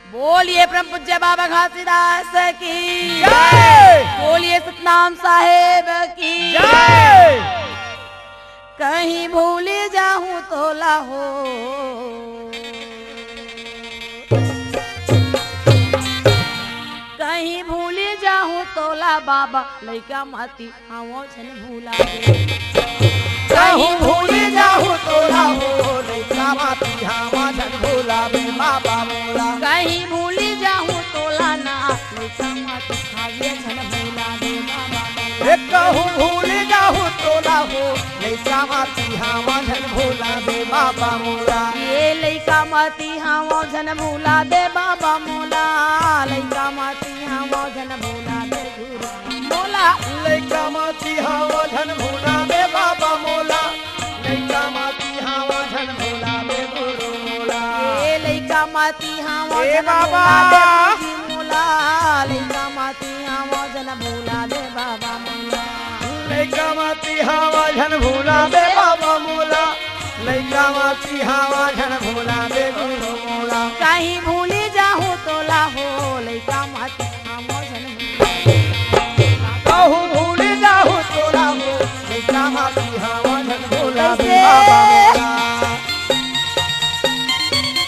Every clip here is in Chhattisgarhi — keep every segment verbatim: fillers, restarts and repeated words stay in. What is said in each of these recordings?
बोलिए परम पूज्य बाबा घासीदास की जय। बोलिए सतनाम साहेब की जय। कहीं भूली जाहूं तोला हो, कहीं भूली जाहूं तोला बाबा, लइका माती हावों झन भूला दे। कहूँ भूली जाहूँ तोला हो, लइका माती हावों झन भूला दे बाबा मोला। कहीं भूली जाहूँ तोला ना, लइका माती हावों झन भूला दे बाबा मोला। ए कहूँ भूली जाहूँ तोला हो, लइका माती हावों झन भूला दे बाबा मोला। ए लइका माती हावों झन भूला दे बाबा मोला, लइका माती हावों झन भूला दे गुरु मोला। लइका माती हावों झन भूला दे बाबा मोला, लइका माती हावों झन भूला दे गुरु मोला। ए लइका माती हावों ए झन बाबा। भूला दे गुरु मोला, लइका माती हावों झन भूला दे बाबा मोला। लइका माती हावों झन भूला दे बाबा मोला, लइका माती हावों झन भूला दे गुरु मोला। कहीं भूली जाहूँ तोला हो, लइका माती हावों झन भूला दे। कहूँ भूली जाहूँ तोला हो, लइका माती हावों झन भूला दे कैसे? बाबा मोला।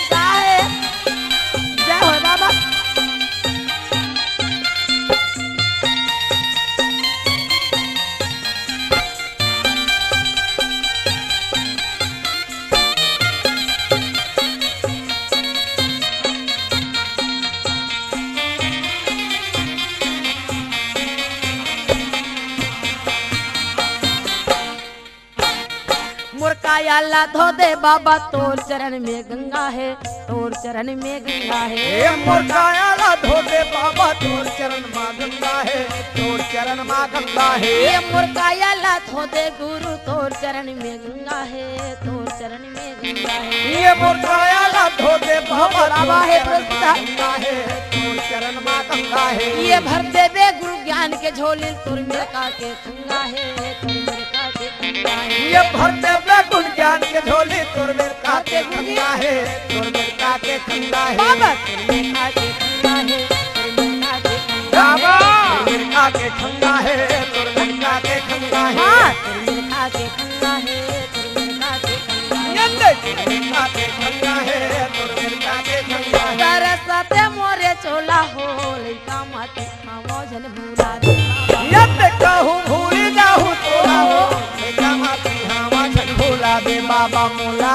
साहेब, जय हो बाबा। मोर काया ला धो दे बाबा, तोर चरण में गंगा हे, तोर चरण में गंगा हे। ए मोर काया ला धो दे बाबा, तोर चरण मा गंगा हे, तोर चरण मा गंगा हे। ए मोर काया ला धो दे गुरु, तोर चरण में गंगा हे, तोर चरण में गंगा हे। ए मोर काया ला धो दे बाबा, बाबा तोर हे चरण मा प्रभु। गंगा हे, तोर चरण मा गंगा हे। ए भर देबे गुरु ज्ञान के झोली, तोर मेर का के खंगा हे, तोर मेर का के खंगा हे। ए भर देबे गुरु ज्ञान के झोली, तोर मेर का के खंगा हे, तोर मेर का के खंगा हे। बाबा। तोर मेर का के खंगा हे, तोर मेर का के खंगा हे। बाबा। तोर मेर का के खंगा हे, तोर मेर का के खंगा हे। हाँ। तोर मेर का के खंगा हे, तोर मेर का के खंगा हे। नंदे। तोर मेर का के खंगा हे, तोर मेर का के खंगा हे। तरसते मोरे चोला हो, लइका माती हावों झन भूला दे। यत कहूँ भूली जाहूँ तोला हो, लइका माती हावों झन भूला दे बाबा मोला,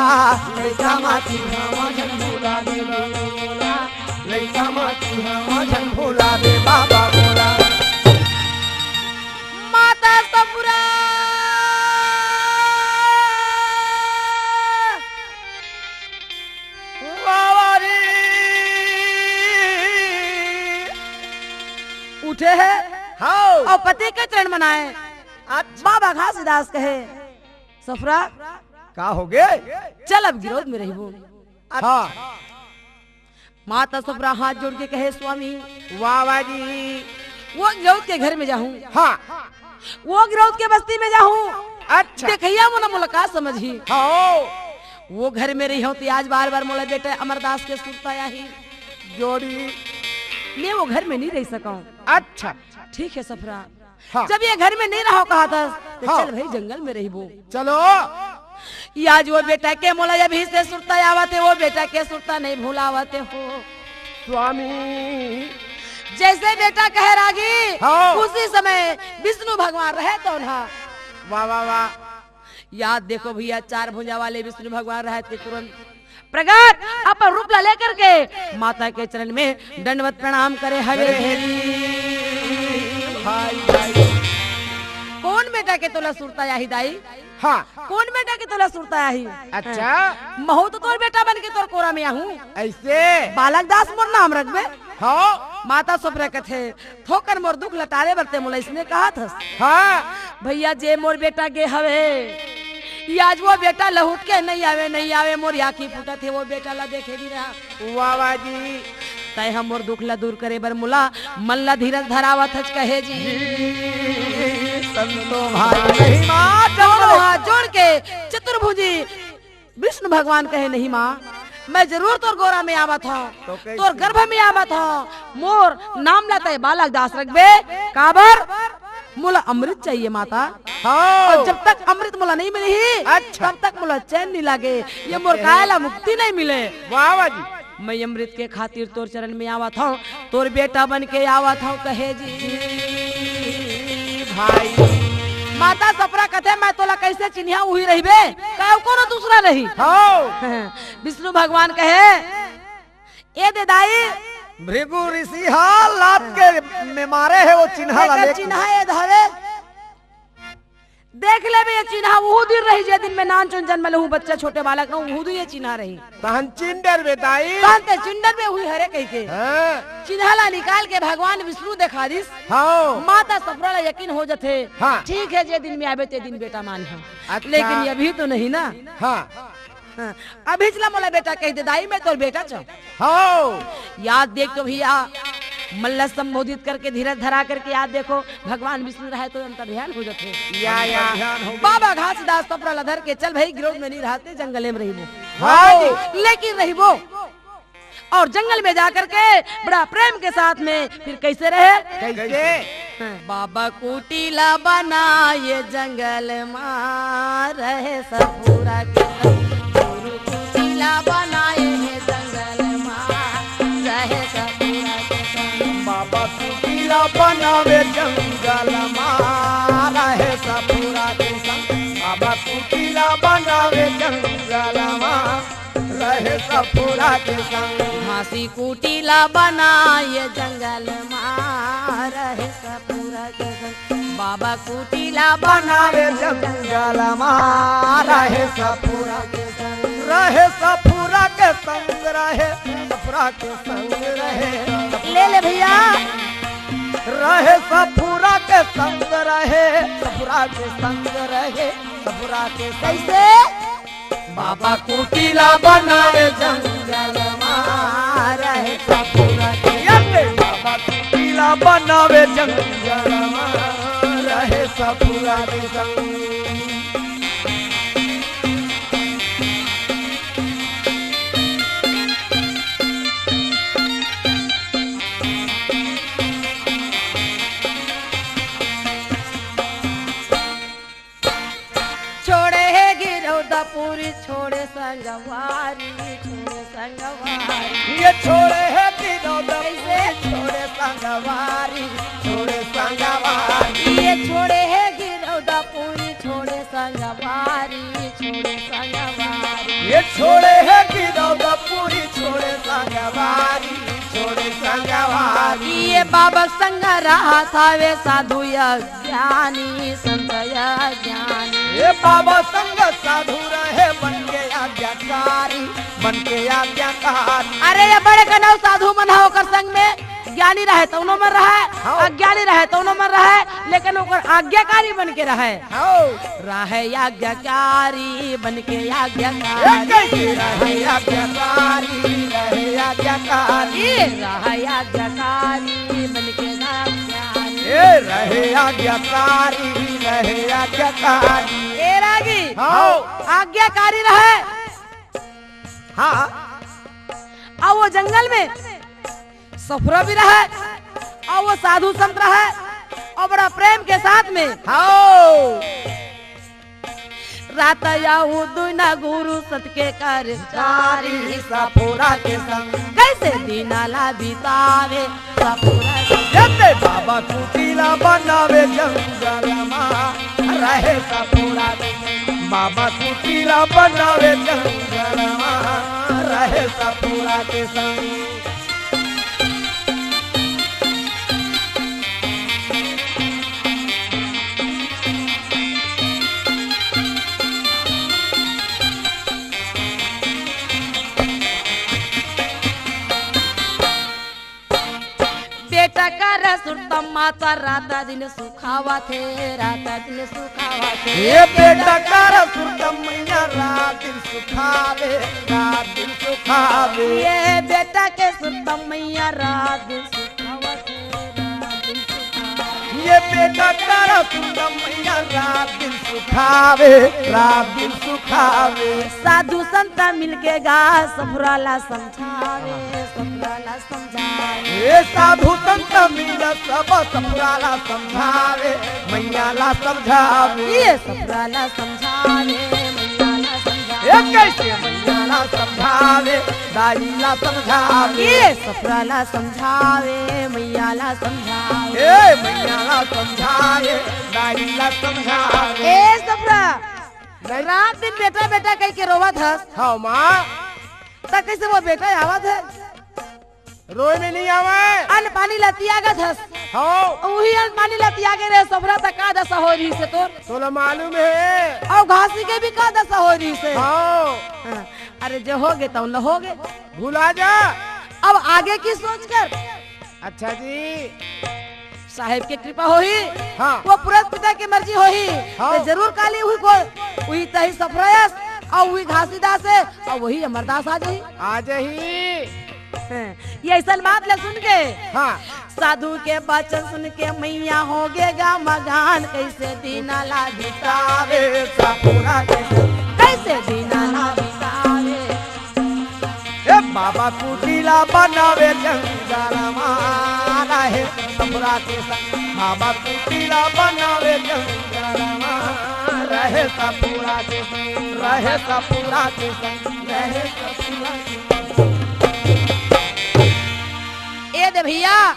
लइका माती हावों झन भूला दे बाबा मोला, लइका माती हावों झन भूला दे बाबा मोला। माता सपुरा। वाह, वाह रे। उठे हे हाँ। अउ पति के चरण मनाए। अच्छा। बाबा घासीदास कहे, सफरा, का होगे? चल अब गिरौद में रहिबो। अच्छा। हाँ। माता सफरा हाथ जोड़ के कहे, स्वामी, वाह, वाह जी। वो गिरौद के घर में जाहूँ। हाँ। वो गिरौद के बस्ती में जाहूँ। अच्छा। देखइया मोला, मोला का समझही। हाँ। वो घर में रहिहूँ त आज बार बार मोला बेटा अमरदास के सुरता आही। जोड़ी। मैं वो घर में नहीं रह सकूँ। अच्छा। ठीक है सफरा। हाँ। जब ये घर में नहीं रहो कहा था, तो हाँ। चल भाई जंगल में रहिबो। चलो। ये आज वो बेटा के मोला अभी से सुरता आवत हे, वो बेटा के सुरता नहीं भुलावत हो। स्वामी। जैसे बेटा कहे रागी, हाँ। उसी समय विष्णु भगवान रहे तो उन्हा। वाह, वाह, वाह। याद देखो भैया, चार भुजा वाले विष्णु भगवान रहे थे तुरंत प्रगट अपन रूप ला लेकर के माता के चरण में दंडवत प्रणाम करे हवे। अरे हे जी, भाई, भाई। कौन बेटा के तोला सुरता आही दाई? हाँ। कौन बेटा के तोला सुरता आही? अच्छा। महूँ तो तोर बेटा बन के तोर कोरा में आहूँ। ऐसे? बालक दास मोर नाम रखबे? हाँ। माता सफरा कथे, थोकन मोर दुख ल टारे बर ते मोला इसने कहत हस। हाँ। भैया, जे मोर बेटा गे हवे, ये आज वो बेटा लहुट के नहीं आवे, नहीं आवे, मोर आँखी फूटत हे वो बेटा ला देखे बिना। वाह, वाह जी। तय ह मोर दुख ला दूर करे बर मोला मन ला धीरज धरावत हच कहे जी। संतो भाई महिमा दोनों हाथ जोड़ के चतुर्भुजी विष्णु भगवान कहे, नहीं माँ, मैं जरूर तोर गोरा में आवत हंव, तो कैसे? तोर गर्भ में आवत हंव। मोर नाम ला तैं बालक दास रखबे, काबर? मोला अमृत चाहिए माता। हाँ। अउ जब तक अमृत मोला नहीं मिलही, अच्छा। तब तक मोला चैन नहीं लागे, ये मोर काया ला मुक्ति नहीं मिले। वाह, वाह जी। मैं अमृत के खातिर तोर चरण में आवत हंव, तोर बेटा बन के आवत हंव, कहे जी भाई। माता सफरा कथे, मैं तोला कैसे चिन्हा, उही रहिबे, कहूं कोनो दूसरा नहीं। हाँ। विष्णु भगवान कहे, ए दे दाई। भृगु ऋषि हा लात के में मारे हे वो चिन्हा ला एकर लेके। चिन्हा ए धरे। देख लेबे ये चिन्हा उहू दिन रही, जे दिन में नानचुन जनमे हूं, बच्चा छोटे बालक रहूं, उहू दिन ये चिन्हा रही। तहन चिन डरबे दाई। तहन ते चिन डरबे उही हरे कहिके। हाँ। चिन्हा ला निकाल के भगवान विष्णु देखा दिस। हाँ। माता सफरा ला यकीन हो जथे। हाँ। ठीक हे, जे दिन में आबे ते दिन बेटा मानहूं। अच्छा। लेकिन ये अभी तो नहीं ना। हाँ। हाँ, अभी चला मोला बेटा कहि दे दाई, मैं तोर बेटा चो। हाँ। याद देख तो भैया, मन ला संबोधित करके, धीरज धरा करके याद देखो, भगवान विष्णु रहे तो अंतर्ध्यान हो जाथे। या, या। अंतर्ध्यान हो गए। बाबा घासीदास सफरा ला धर के चल भाई, गिरोध में नहीं रहते, जंगले में रहिबो। हाँ जी। लेकिन रहिबो। और जंगल में जाकर के बड़ा प्रेम के साथ में फिर कैसे रहे? कैसे? बाबा कुटीला बनाए जंगल मा रहे सफुरा के संग। गुरु कुटीला बनाए हे जंगल मा रहे सफुरा के संग। बाबा कुटीला बनावे जंगल मा रहे सफुरा के संग। बाबा कुटीला बनावे जंगल मा रहे सफुरा के संग। घासी कुटीला बनाए जंगल मा रहे सफुरा के संग। बाबा कुटीला बनावे जंगल मा रहे सफुरा के संग। रहे सफुरा के संग, रहे सफुरा के संग, रहे। ले ले भैया। रहे सफुरा के संग, रहे सफुरा के संग, रहे सफुरा के संग। कैसे? बाबा कुटीला बनावे जंगल मा रहे सफुरा के। ये ले। बाबा कुटीला बनावे जंगल मा रहे सफुरा के संग। छोड़े हे गिरौदापुरी, छोड़े संगवारी, छोड़े संगवारी। ये छोड़े हे गिरौदापुरी, कैसे? छोड़े संगवारी, छोड़े संगवारी। ये छोड़े हे गिरौदापुरी, छोड़े संगवारी, छोड़े संगवारी। ये छोड़े हे गिरौदापुरी, छोड़े संगवारी, छोड़े संगवारी। ये बाबा संग रहत हावे साधु या ज्ञानी संत या ज्ञानी। ये बाबा संग साधु रहे बन के आज्ञाकारी, बन के आज्ञाकारी। अरे ये बड़े कनौ साधु मन हा ओकर संग में ज्ञानी रहे तौनो मन रहे, हाँ। अज्ञानी रहे तौनो मन रहे, लेकिन ओकर आज्ञाकारी बन के रहे। हाँ। रहे आज्ञाकारी बन के आज्ञाकारी। ए, कैसे रहे आज्ञाकारी, रहे आज्ञाकारी। ए, रहे आज्ञाकारी बन के आज्ञाकारी। ए, रहे आज्ञाकारी, रहे आज्ञाकारी। ए रागी, हाँ। आज्ञाकारी रहे। हाँ। अउ वो जंगल में सफुरा भी रहे, अउ वो साधु संत रहे, अउ बड़ा प्रेम के साथ में। हाँ। रात आऊ दुना गुरु सत के कर चारी सफुरा के संग। कैसे दिना ला बितावे सफुरा के संग। जते बाबा कुटीला बनावे जंगल मा रहे सफुरा के संग। बाबा कुटीला बनावे जंगल मा रहे सफुरा के संग। बेटा कर सुरतम माता रात दिन सुखावत हे, रात दिन सुखावत हे। ये बेटा कर सुरतम मैया रात दिन सुखावे, रात दिन सुखावे। ये बेटा के सुरतम मैया रात दिन सुखावत हे, रात दिन सुखावे। ये बेटा तारा सुंदर मैया रात दिन सुखावे, रात दिन सुखावे। साधु संत मिलके गा सफुरा ला समझावे, सफुरा ला समझावे। ए साधु संत मिल सब सफुरा ला समझावे, मैया ला समझावे। ये सफुरा ला समझावे, मैया ला समझावे। ए कैसे मैया ला समझावे, दाई ला समझावे। ये सफुरा ला समझावे, मैया ला समझावे। ए मैया ला समझावे, दाई ला समझावे। ए सफुरा, नहीं। रात दिन बेटा बेटा कह के रोवत हस। हाँ माँ। त कैसे वो बेटा आवत है? रोए में नहीं आवे। अन्न पानी ला तियागत हस। हाँ। वही अन्न पानी ला तियागे रहे सफुरा, त का दशा होय रहिसे तोर? तोला मालूम है। अउ घासी के भी का दशा होय रहिसे? हाँ। हाँ। अरे जो होगे तौन ल होगे। भुला जा। अब आगे की सोच कर। अच्छा जी। साहेब के कृपा होही, हाँ। वो पुरस पिता के मर्जी होही, हाँ। त जरूर काली उही को, उही तही सफुरा अस, अउ उही घासीदास हे, अउ वही अमरदास आ जाही। आ जाही। हैं, ये अइसन बात ला सुन के, हाँ। साधु के बचन सुन के मैया होगे गा मगन, कैसे दीना ला बितावे सफुरा के संग, कैसे दीना ला बितावे। ए बाबा कुटीला बनावे जंगल मा रहे सफुरा के संग। बाबा कुटीला बनावे जंगल मा रहे सफुरा के संग, रहे सफुरा के संग, रहे सफुरा के संग। ए दे भैया,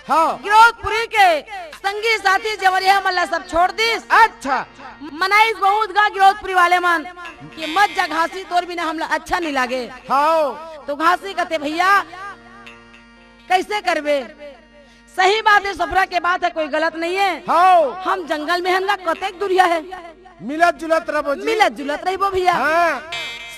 हाँ। गिरौदपुरी के संगी साथी जवरिया मन ला सब छोड़ दिस। अच्छा। मनाइस बहुत गा गिरौदपुरी वाले मन कि मत जा घासी, तोर बिना हमला अच्छा नहीं लागे। हाँ। तो घासी कहते, "भैया, कैसे करबे? सही बात है, सफुरा के बात है, कोई गलत नहीं है। हाँ। हम जंगल में हन गा, कतेक दुरिहा है। मिलत जुलत रहिबो जी। मिलत जुलत रहिबो भैया।" हाँ।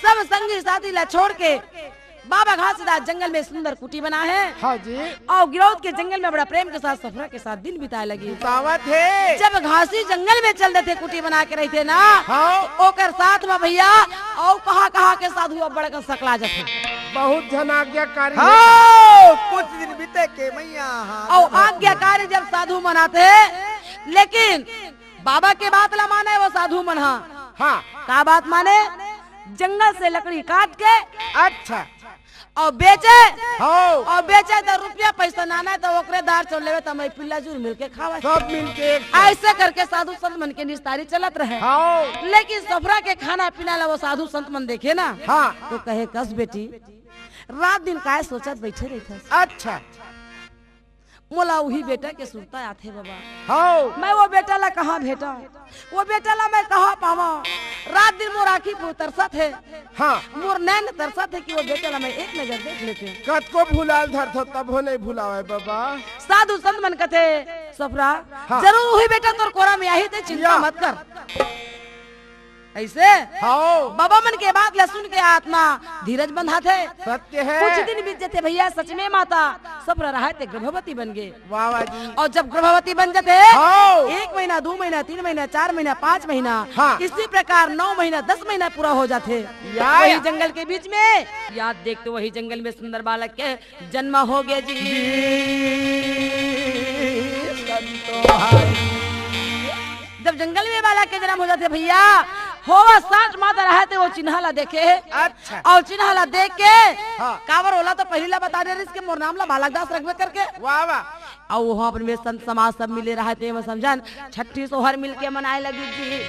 सब संगी साथी ला छोड़ के बाबा घासीदास जंगल में सुंदर कुटी बना है। हाँ जी। अउ गिरौद के जंगल में बड़ा प्रेम के साथ सफुरा के साथ दिन बिताए लगी। बितावत हे। जब घासी जंगल में चल देथे, कुटी बना के रहिथे ना, हाँ। ओकर साथ में भैया अउ कहाँ कहाँ के साधु अब बड़कन सकला जाथे। बहुत झन आज्ञाकारी हे। हाँ, कुछ दिन बीते के मैया, हाँ, अउ आज्ञाकारी जब साधु मन आथे, लेकिन बाबा के बात ला माने वो साधु मन, हाँ। हाँ। का बात माने? जंगल से लकड़ी काट के, अच्छा। अउ बेचे, हाँ। अउ बेचे त रुपया पैसा नाना त ओकरे दार चोर लेवे त मैं पिल्ला जुर मिलके खावे। सब मिलके एक साथ। ऐसे करके साधु संत मन के निस्तारी चलत रहे। हाँ। लेकिन सफुरा के खाना पीना ला वो साधु संत मन देखे ना, हाँ। तो कहे, "कस बेटी, रात दिन काय सोचत बैठे रहिथस?" अच्छा। मोला उही बेटा के सुरता आथे बाबा। हाँ। मैं वो बेटा ला कहाँ भेटा, वो बेटा ला मैं कहाँ पावा? रात दिन मोर आँखी तरसत हे। हाँ। मोर नैन तरसत हे कि वो बेटा ला मैं एक नजर देख लेते। कतको भुलाल धरथो तभो नहीं भुलावे बाबा। साधु संत मन कथे, "सफुरा, हाँ। जरूर उही बेटा तोर कोरा में आही, ते चिंता या। मत कर।" ऐसे हाँ। बाबा मन के बात ला सुन के आत्मा धीरज बंधाथे। सत्य है। कुछ दिन बीत जथे भैया, सच में माता सफुरा रहे ते गर्भवती बन गे। वाह, वाह जी। अउ जब गर्भवती बन जथे, हाँ। एक महीना, दू महीना, तीन महीना, चार महीना, पाँच महीना, हाँ। इसी प्रकार नौ महीना, दस महीना पूरा हो जाथे। या, वही या। जंगल के बीच में याद देख तो वही जंगल में सुंदर बालक के जन्म हो गे जी। संतो भाई। जब जंगल में बालक के जन्म हो जाथे भैया, होवा साठ मात रहे ते वो चिन्हा ला देखे। अच्छा। अउ चिन्हा ला देख के, हाँ। काबर ओला तो पहिली ला बता दे रहिस के मोर नाम ला बालक दास रखबे करके। वाह, वाह। अउ वहाँ अपन में संत समाज सब मिले रहे ते, मैं समझन छट्ठी सोहर मिलके मनाए लगी जी।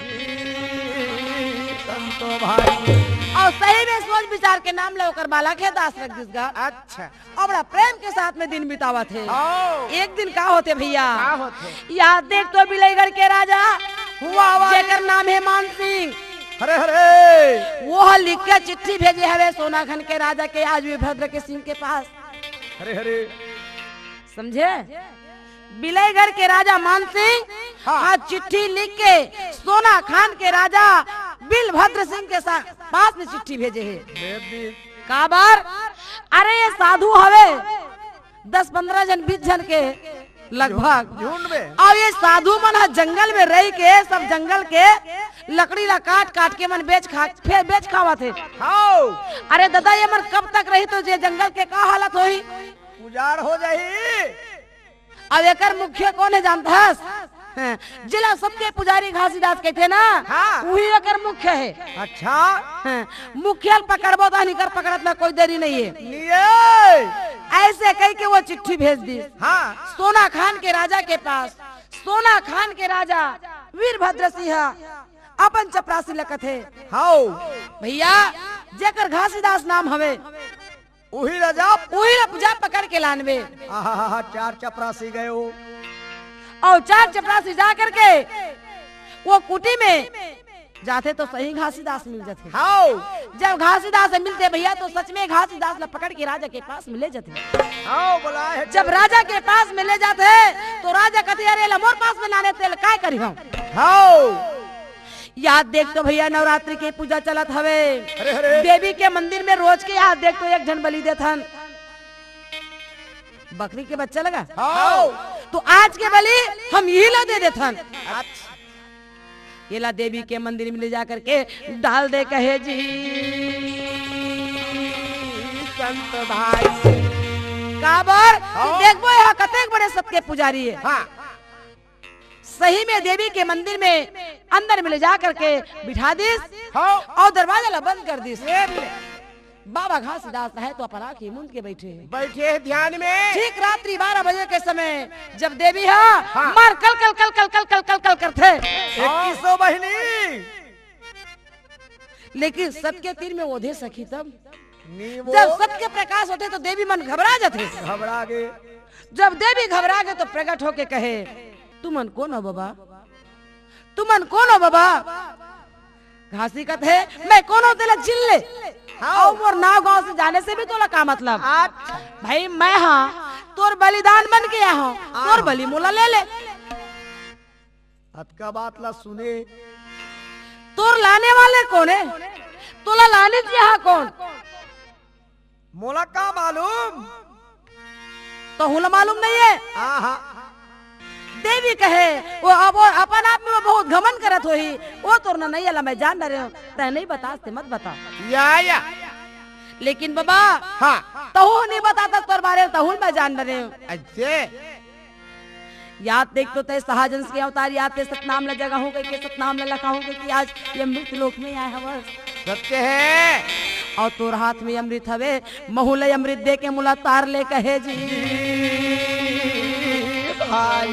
संतो भाई। अउ सही में सोच विचार के नाम ला ओकर बालक हे दास रख दिस गा। अच्छा। अउ बड़ा प्रेम के साथ में दिन बितावत हे। हाँ। एक दिन का होथे भैया? का होथे? याद देख तो बिलईगढ़ के राजा, वाह, वाह। जेकर नाम हे मान सिंह। हरे हरे। वो ह लिख के चिट्ठी भेजे हवे सोनाखान के राजा के आज वीरभद्र के सिंह के पास। हरे हरे। समझे? बिलईगढ़ के राजा मान सिंह हाँ। आज चिट्ठी लिख के सोनाखान के राजा वीरभद्र सिंह के सा-, पास में चिट्ठी भेजे हे। भेज दी। काबर? अरे ये साधु हवे, दस पन्द्रह झन, बीस झन के लगभग। झुंड में। अउ ये साधु मन ह जंगल में रहि के, सब जंगल के लकड़ी ला काट काट के मन बेच खा, फेर बेच खावत हे। हाव। अरे दादा, ये मन कब तक रही तो ये जंगल के का हालत होही? उजाड़ हो जाही। अब एकर मुखिया कोन हे जानथस? हाँ, जेला सबके पुजारी घासीदास कहिथे ना, हाँ। उही एकर मुखिया हे। अच्छा। हाँ, मुखिया ल पकड़बो त निकर पकड़त ला कोई देरी नहीं हे। नहीं हे। ऐसे कहिके वो चिट्ठी भेज दिस। हाँ। सोना खान के राजा के पास। सोना खान के राजा वीरभद्र सिंह अपन चपरासी ल कथे। हव। भइया, जेकर घासीदास नाम हवे, उही ला जा। उही ला जा पकड़ के लानबे। आहा, चार चपरासी गयो। अउ चार चपरासी जा करके वो कुटी में जाथे तो सही घासीदास मिल जाथे। हव। जब घासीदास मिलथे भइया तो सच में घासीदास ला पकड़ के राजा के पास में ले जाथे। हव, बोला हे। जब राजा के पास में ले जाथे तो राजा कथे, "अरे, ला मोर पास में लाने तेल काय करी हम?" हव। याद देख तो भइया, नवरात्रि के पूजा चलत हवे। अरे, अरे। देवी के मंदिर में रोज के याद देख तो एक झन बलि देथन। बकरी के बच्चा लगा? हव। तो आज के बलि हम इही ला दे देथन। अच्छा। एला देवी के मंदिर में ले जा करके डाल दे कहे जी संत भाई। काबर? हव। देखबो, एहा कतेक बड़े सत के पुजारी हे। हाँ। सही में देवी के मंदिर में अंदर में ले जा करके बिठा दिस। हाँ। अउ दरवाजा ला बंद कर दिस। ये ले। बाबा घासीदास हे तो अपन आँखी मूंद के बइठे हे। बइठे हे ध्यान में। ठीक रात्रि बारह बजे के समय जब देवी ह हाँ। मार कल कल कल कल कल कल कल कल करथे। इक्कीसो बहिनी। लेकिन सत के तीर में ओधे सखी तब। नी वो। जब सत के प्रकाश होथे तो देवी मन घबरा जाथे। घबरा गे। जब देवी घबरा गे तो प्रगट होके कहे, "तुमन कोन हो बाबा? तुमन कोन हो बाबा?" घासी कथे, "मैं कोन हो तेला चिन ले। हाँ। अउ मोर नाव गांव से जाने से भी तोला का मतलब? अच्छा। भाई मैं हा तोर बलिदान बन के आए हंव, तोर हाँ। बलि मोला ले ले।" अतका बात ला सुने। तोर लाने वाले कोन हे? तोला लानिस यहाँ कोन? मोला का मालूम? तहूँ ला मालूम नहीं हे? आहा। देवी कहे, वो अब वो अपन आप में वो बहुत घमंड करत होही, वो तोर ननैया ला मैं जान डरे हंव, तैं नहीं बतास ते मत बता। या, या। लेकिन बाबा, हाँ। तहूँ नहीं बताता तोर बारे में, तहूँ मैं जान डरे हंव। अच्छे। याद देख तो तैं सहजंस के अवतार, याद ते सतनाम ला जगाहूँ कहिके, सतनाम ला लखाहूँ कहिके आज ये मृत लोक में आए हवस। सत्य हे। अउ तोर हाथ में अमृत हवे, महू ला अमृत दे के मोला तार ले कहे जी। भाई।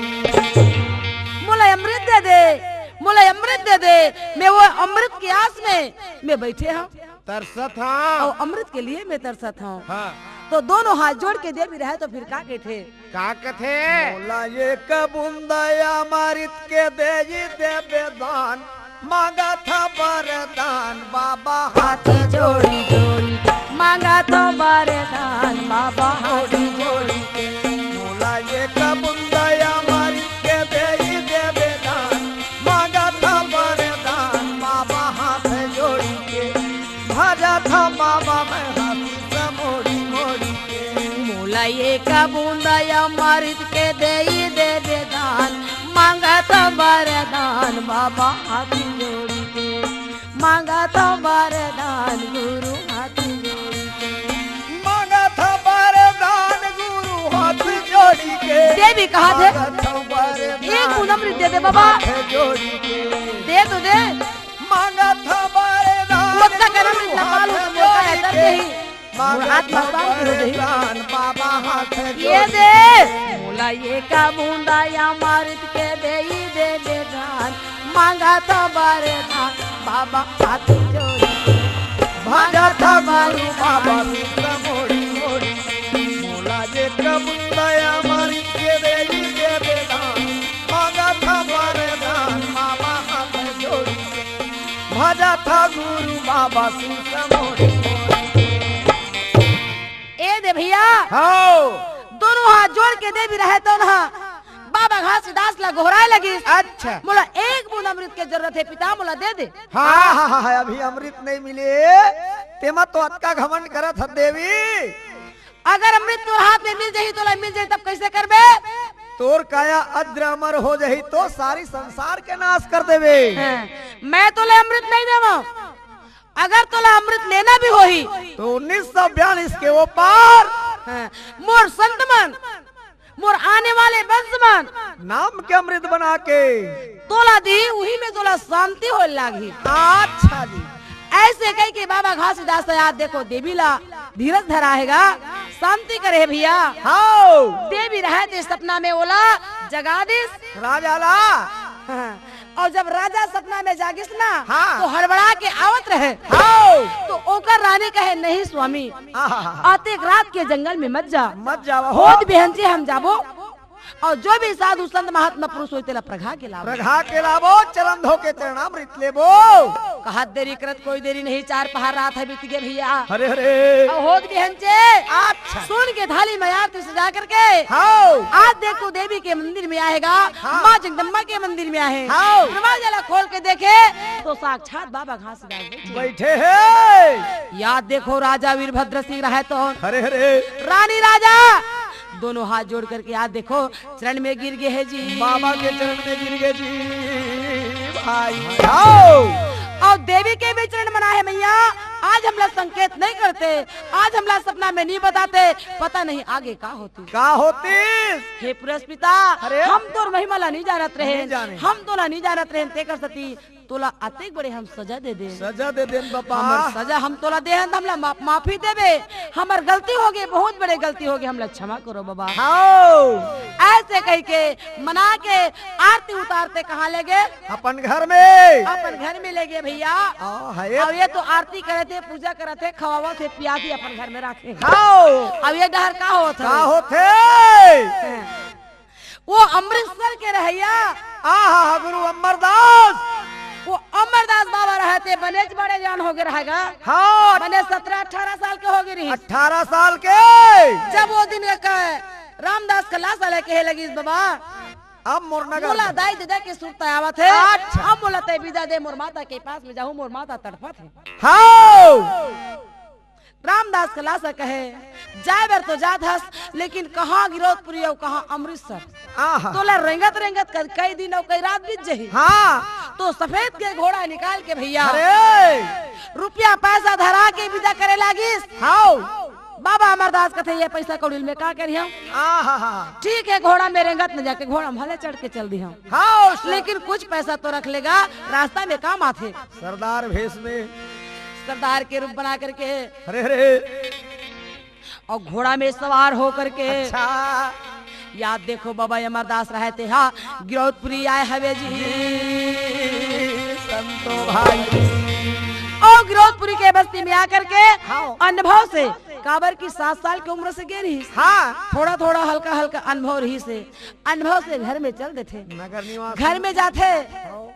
मोला अमृत दे दे, मोला अमृत दे दे, मैं वो अमृत के आस में मैं बइठे हंव। तरसत हंव। अउ अमृत के लिए मैं तरसत हंव। हाँ। तो दोनों हाथ जोड़ के देवी रहय तो फिर का कहिथे? का कथे? मोला एक बूंदा अमृत के देई देबे दान, मांगत हंव वरदान बाबा हाथ जोड़ी जोड़ी, मांगत हंव वरदान बाबा हाथ जोड़ी के। मोला एक बूंदा अमृत के देई देबे दान, मांगत हंव वरदान बाबा हाथ जोड़ी के। भजत हंव बाबा मैं हाथी से मोड़ी मोड़ी के। मोला एक बूंदा अमृत के देई देबे दान, मांगत हंव वरदान बाबा हाथ जोड़ी के, मांगत हंव वरदान गुरु हाथ जोड़ी के। मांगत हंव वरदान गुरु हाथ जोड़ी के। देवी कहा थे? मांगत हंव वरदान एक बूंद अमृत दे दे बाबा। हाथ जोड़ी के। दे तो दे। मांगत हंव वरदान बच्चा का नाम गुरु इतना हाथ मालूम है, जोड़ी बोलता है, के। दर्द नहीं। मांगत हंव वरदान बाबा हाथ ये जोड़ी दे। के। मोला एक बूंदा अमृत के देई देबे दान, मांगत हंव वरदान बाबा हाथ जोड़ी के। भजत हंव गुरु बाबा शीश मोड़ी मोड़ी। मोला एक बूंदा अमृत के देई देबे दान, मांगत हंव वरदान बाबा हाथ जोड़ी के। भजत हंव गुरु बाबा शीश मोड़ी मोड़ी। ए दे भइया। हव। दोनों हाथ जोड़ के देवी रहय तो ना बाबा घासीदास ला गोहराय लगिस। अच्छा। मोला एक बूंद अमृत के जरूरत हे पिता, मोला दे दे। हाँ, हाँ, हाँ, हाँ, अभी अमृत नहीं मिले, तेमा तो अतका घमंड करत हस देवी। अगर अमृत तोर हाथ में मिल जाही, तोला मिल जाही, तब कइसे करबे? तोर काया अजर अमर हो जाही तो सारी संसार के नाश कर देबे। हाँ, मैं तोला अमृत नहीं देवंव। अगर तोला अमृत लेना भी होही तो उन्नीस सौ बयालीस के ओ पार। हाँ, मोर संत मन मोर आने वाले वंश मन नाम के अमृत बना के तोला दी, उही में तोला शांति होए लागही। अच्छा जी। ऐसे कहिके बाबा घासीदास, याद देखो, देवी ला धीरज धरा हे गा, शांति करे हे भैया। हाव। देवी रहत हे सपना में ओला जगा दिस। राजा ला। हाँ। अउ जब राजा सपना में जागिस ना, हाँ। तो हड़बड़ा के आवत रहे। हाव। तो ओकर रानी कहे, "नहीं स्वामी, आहा। अतेक रात के जंगल में मत जा। मत जावा हो। होत बिहनचे हम जाबो, अउ जो भी साधु संत महात्मा पुरुष होही, तेला प्रगा के लाबो। प्रगा के लाबो, चरण धो के चरणामृत लेबो।" कहत देरी करत कोई देरी नहीं, चार पहर रात हे बीत गे भैया। अरे, अरे। अउ होत बिहनचे। अच्छा। सुन के थाली में आरती सजा करके। हाव। आज देखो देवी के मंदिर में आहे गा, हाँ। माँ जगदम्बा के मंदिर में आहे। हाव। दरवाजा ला खोल के देखे तो साक्षात बाबा घासीदास बैठे। बैठे हे। याद देखो राजा वीरभद्र सिंह रहे तो। अरे, अरे। रानी राजा दोनों हाथ जोड़ करके याद देखो चरण में गिर गे हे जी। बाबा के चरण में गिर गे जी। भाई। हाव। अउ देवी के भी चरण मना हे मैया, आज हमला संकेत नहीं करते, आज हमला सपना में नहीं बताते, पता नहीं आगे का होतिस। का होतिस? हे पुरस पिता, अरे? हम तोर महिमा ला नहीं जानत रहेन, नहीं जाने। हम तोला नहीं जानत रहेन, तेकर सेती तोला अतेक बड़े हम सजा दे देन। सजा दे देन बाबा। हमर सजा हम तोला देहन, हमला मा-, माफी देबे। हमर गलती होगे, बहुत बड़े गलती होगे, हमला क्षमा करो बाबा। हाव। ऐसे कहिके मना के आरती उतारते कहाँ ले गे? अपन घर में। अपन घर में ले गे भैया। आ, हे। अउ ये तो आरती करत हे, पूजा करत हे, खवावत हे, पियात हे, अपन घर में राखे। हाव। अउ ये डहर का होत हे? का होत हे? वो अमृतसर के रहइया। आहा, गुरु अमरदास। वो अमरदास बाबा रहत हे, बनेच बड़े जान होगे रहे गा। हाँ। बने सत्रह अठारह साल के होगे रहिस। अठारह साल के। जब वो दिन के कहे, रामदास के लास लेके हे लगिस बाबा। अब मोर नगर मोला में। दाई ददा के सुरता आवत हे। अच्छा। अब मोला तैं बिदा दे, मोर माता के पास में जाहूँ, मोर माता तड़पत हे। हाँ। रामदास के लास कहे, जाए बर तो जात हस, लेकिन कहाँ गिरौदपुरी अउ कहाँ अमृतसर? आहा। तोला रेंगत रेंगत कद-, कई दिन अउ कई रात बीत जही। हाँ। तो सफेद के घोड़ा निकाल के भैया, अरे। रुपया पैसा धरा के बिदा करे लागिस। हाँ। बाबा अमरदास कथे, ये पैसा कौड़ी ल मैं का करिहौं? आहा। ठीक हे, घोड़ा में रेंगत न जाके घोड़ा में भले चढ़ के चल दिहौं। हाँ, उस लेकिन कुछ पैसा तो रख लेगा, रास्ता में काम आथे। सरदार भेष में। सरदार के रूप बना करके। अरे, अरे। अउ घोड़ा में सवार हो करके। अच्छा। याद देखो बाबा अमरदास रहत हे, हाँ, गिरौदपुरी आए हवे जी। संतो भाई। अउ गिरौदपुरी के बस्ती में आकर के हाँ। अनुभव से, काबर की सात साल के उम्र से गे रहिस। हाँ। थोड़ा थोड़ा हल्का हल्का अनुभव रहिस हे, अनुभव से घर में चल देथे। नगर निवासी। घर में जाथे। हाँ।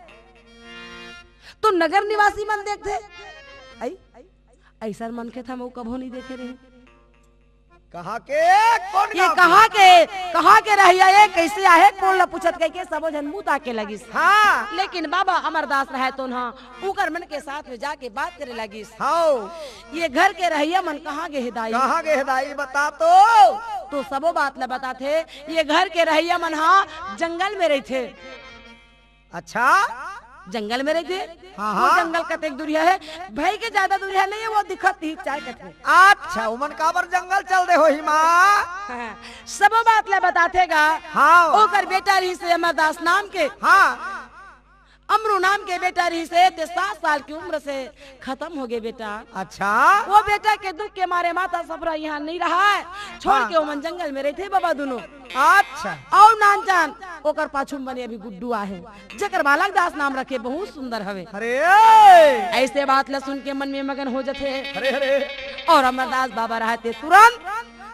तो नगर निवासी मन देखथे, अई, अइसन मनखे त हमू कभू नइ देखे रहेन। कहाँ के? कोन ये गाँव के? कहाँ के? कहाँ के रहइया ये? कइसे आहे? कोन ला पूछत कहिके सबो झन मुँह ताके लगिस। हाँ। लेकिन बाबा अमरदास रहय तो ना, उकर मन के साथ में जाके बात करे लगिस। हाँ। ये घर के रहइया मन कहाँ गे हे दाई? कहाँ गे हे दाई? बता तो। तो सबो बात ला बताथे। ये घर के रहइया मन हा जंगल में रहिथे। अच्छा। जंगल में रहिथे। हाँ, वो हाँ। जंगल कतेक दूरिहा हे, भई के जादा दूरिहा नइ हे, वो दिखत ही चाय कथे। अच्छा, उमन काबर जंगल चल दे होही माँ? हाँ, सबो बात ला बताथे गा। हाँ। ओकर बेटा रहिस हे अमरदास नाम के। हाँ। अमरू नाम के बेटा रहिस हे, ते सात साल के उम्र से खतम होगे बेटा। अच्छा। वो बेटा के दुख के मारे माता सफरा इहाँ नइ रहय, छोड़ हाँ। के ओमन जंगल में रहिथे बाबा दुनों। अच्छा। अउ नानचान, ओकर पाछू में बने अभी गुड्डू आहे, जेकर बालक दास नाम रखे, बहुत सुंदर हवे। अरे! अइसे बात ला सुन के मन में मगन हो जथे। अरे, अरे! अउ अमरदास बाबा रहत हे तुरंत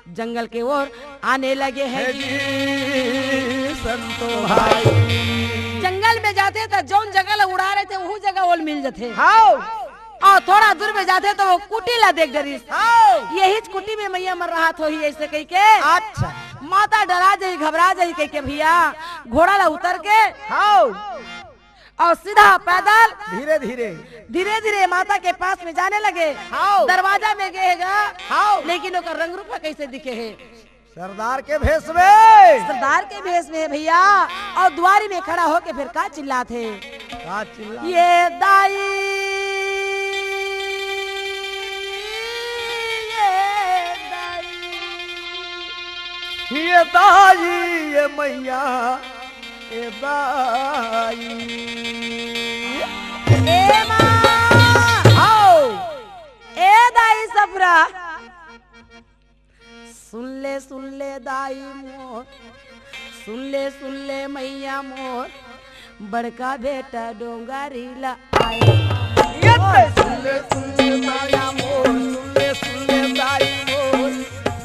जंगल के ओर आने लगे हे हे जी। जी, संतो भाई। जंगल में जाथे त जउन जगह ला उड़ा रहिथे, उहू जगह ओला मिल जथे। हाँ। अउ थोड़ा दूर में जाथे त वो कुटी ला देख डरिस। हाँ। यहीच कुटी में मइया मन रहत होही अइसे कहिके। अच्छा। माता डरा जही, घबरा जही कहिके भइया घोड़ा ला उतर के हाँ। अउ सीधा पैदल धीरे धीरे। धीरे धीरे माता के पास में जाने लगे। हाँ। दरवाजा में गे हे गा। हाँ। लेकिन ओकर रंग रूप ह कइसे दिखे हे? सरदार के भेष में। सरदार के भेष में हे भइया, अउ दुवारी में खड़ा होके फेर का चिल्लात हे? का चिल्लात? ये दाई, ये दाई। ये दाई, ये मैया, ये दाई। ए माँ! आओ। ए दाई सफरा। सुन ले, सुन ले दाई मोर, सुन ले, सुन ले मैया मोर, बड़का बेटा डोंगरी ला आए। ये तो सुन ले, सुन ले दाई मोर, सुन ले, सुन ले दाई मोर,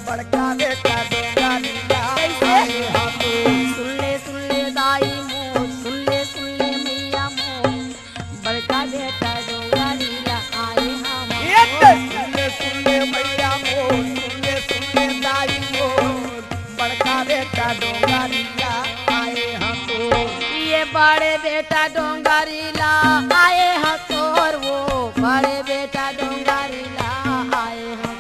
बड़का बेटा डोंगरी ला आए हम। सुन ले, सुन ले दाई मोर, सुन ले, सुन ले मैया मोर, बड़का बेटा डोंगरी ला आए हम। ये तो सुन ले, सुन ले मैया मोर, सुन ले, सुन ले दाई मोर, बड़का बेटा डोंगरी ला आए हम तो। ये बड़े बेटा डोंगरी ला आए हम तोर, वो बड़े बेटा डोंगरी ला आए हम।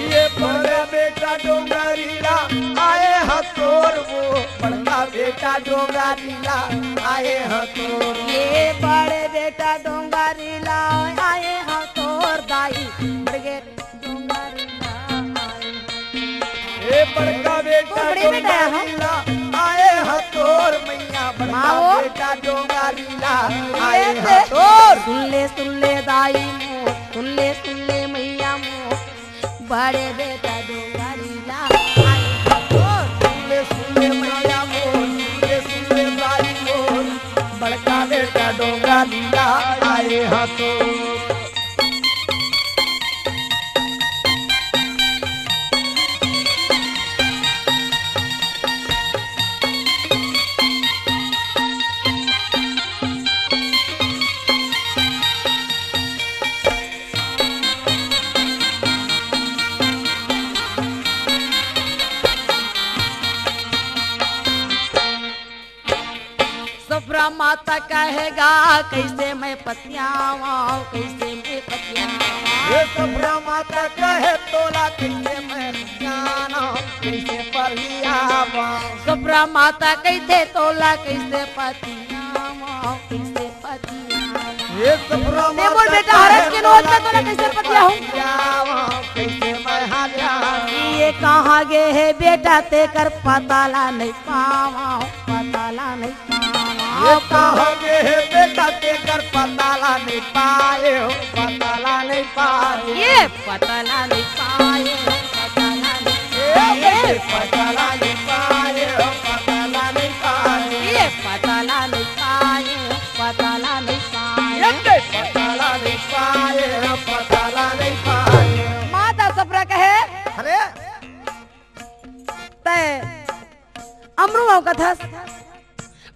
ये बड़े बेटा डोंगरी ला आए हम तोर, वो बड़का बेटा डोंगरी ला आए हम तोर। ये बड़े बेटा डोंगरी ला आए हम तोर दाई, बड़े डोंगरी ला आए हम। ए बड़का बेटा खूब बड़े बेटा है, हाँ। डोंगरी ला आए ह तोर मैया, बड़का माँ वो। बेटा डोंगरी ला ये आए ह से। तोर। सुन ले, सुन ले दाई मोर, सुन ले, सुन ले मैया मोर, बड़े बेटा डोंगरी ला आए ह तोर। सुन ले, सुन ले मैया मोर, सुन ले, सुन ले दाई मोर, बड़का बेटा डोंगरी ला आए ह तोर। सफरा माता कहेगा, कैसे मैं पतियावा, कैसे मैं पतियावा। ये सफरा माता कहे तोला, कैसे मैं पतियावा, कैसे पतियावा। सफरा माता कहिथे तोला, कैसे पतियावा, कैसे पतियावा। ये सफरा ते बोल माता बेटा, हरस कहे के नोच में तोला तोला कैसे कैसे पतियाहूँ? पतियावा, कैसे मैं हरियावा। ये कहाँ गे हे बेटा, तेकर पता ला नहीं पावा, पता ला नहीं ये कहाँ गे हे बेटा, तेकर पता ला नहीं पाए हो, पता ला नहीं पाए। ये पता ला नहीं पाए हो, पता ला नहीं ये पाए। बेटे, पता ला नहीं पाए हो, पता ला नहीं पाए। ये पता ला नहीं पाए हो, पता ला नहीं पाए। ये बेटे, पता ला नहीं पाए हो, पता ला नहीं पाए। माता सफरा कहे, अरे, तय अमरू हो कथस,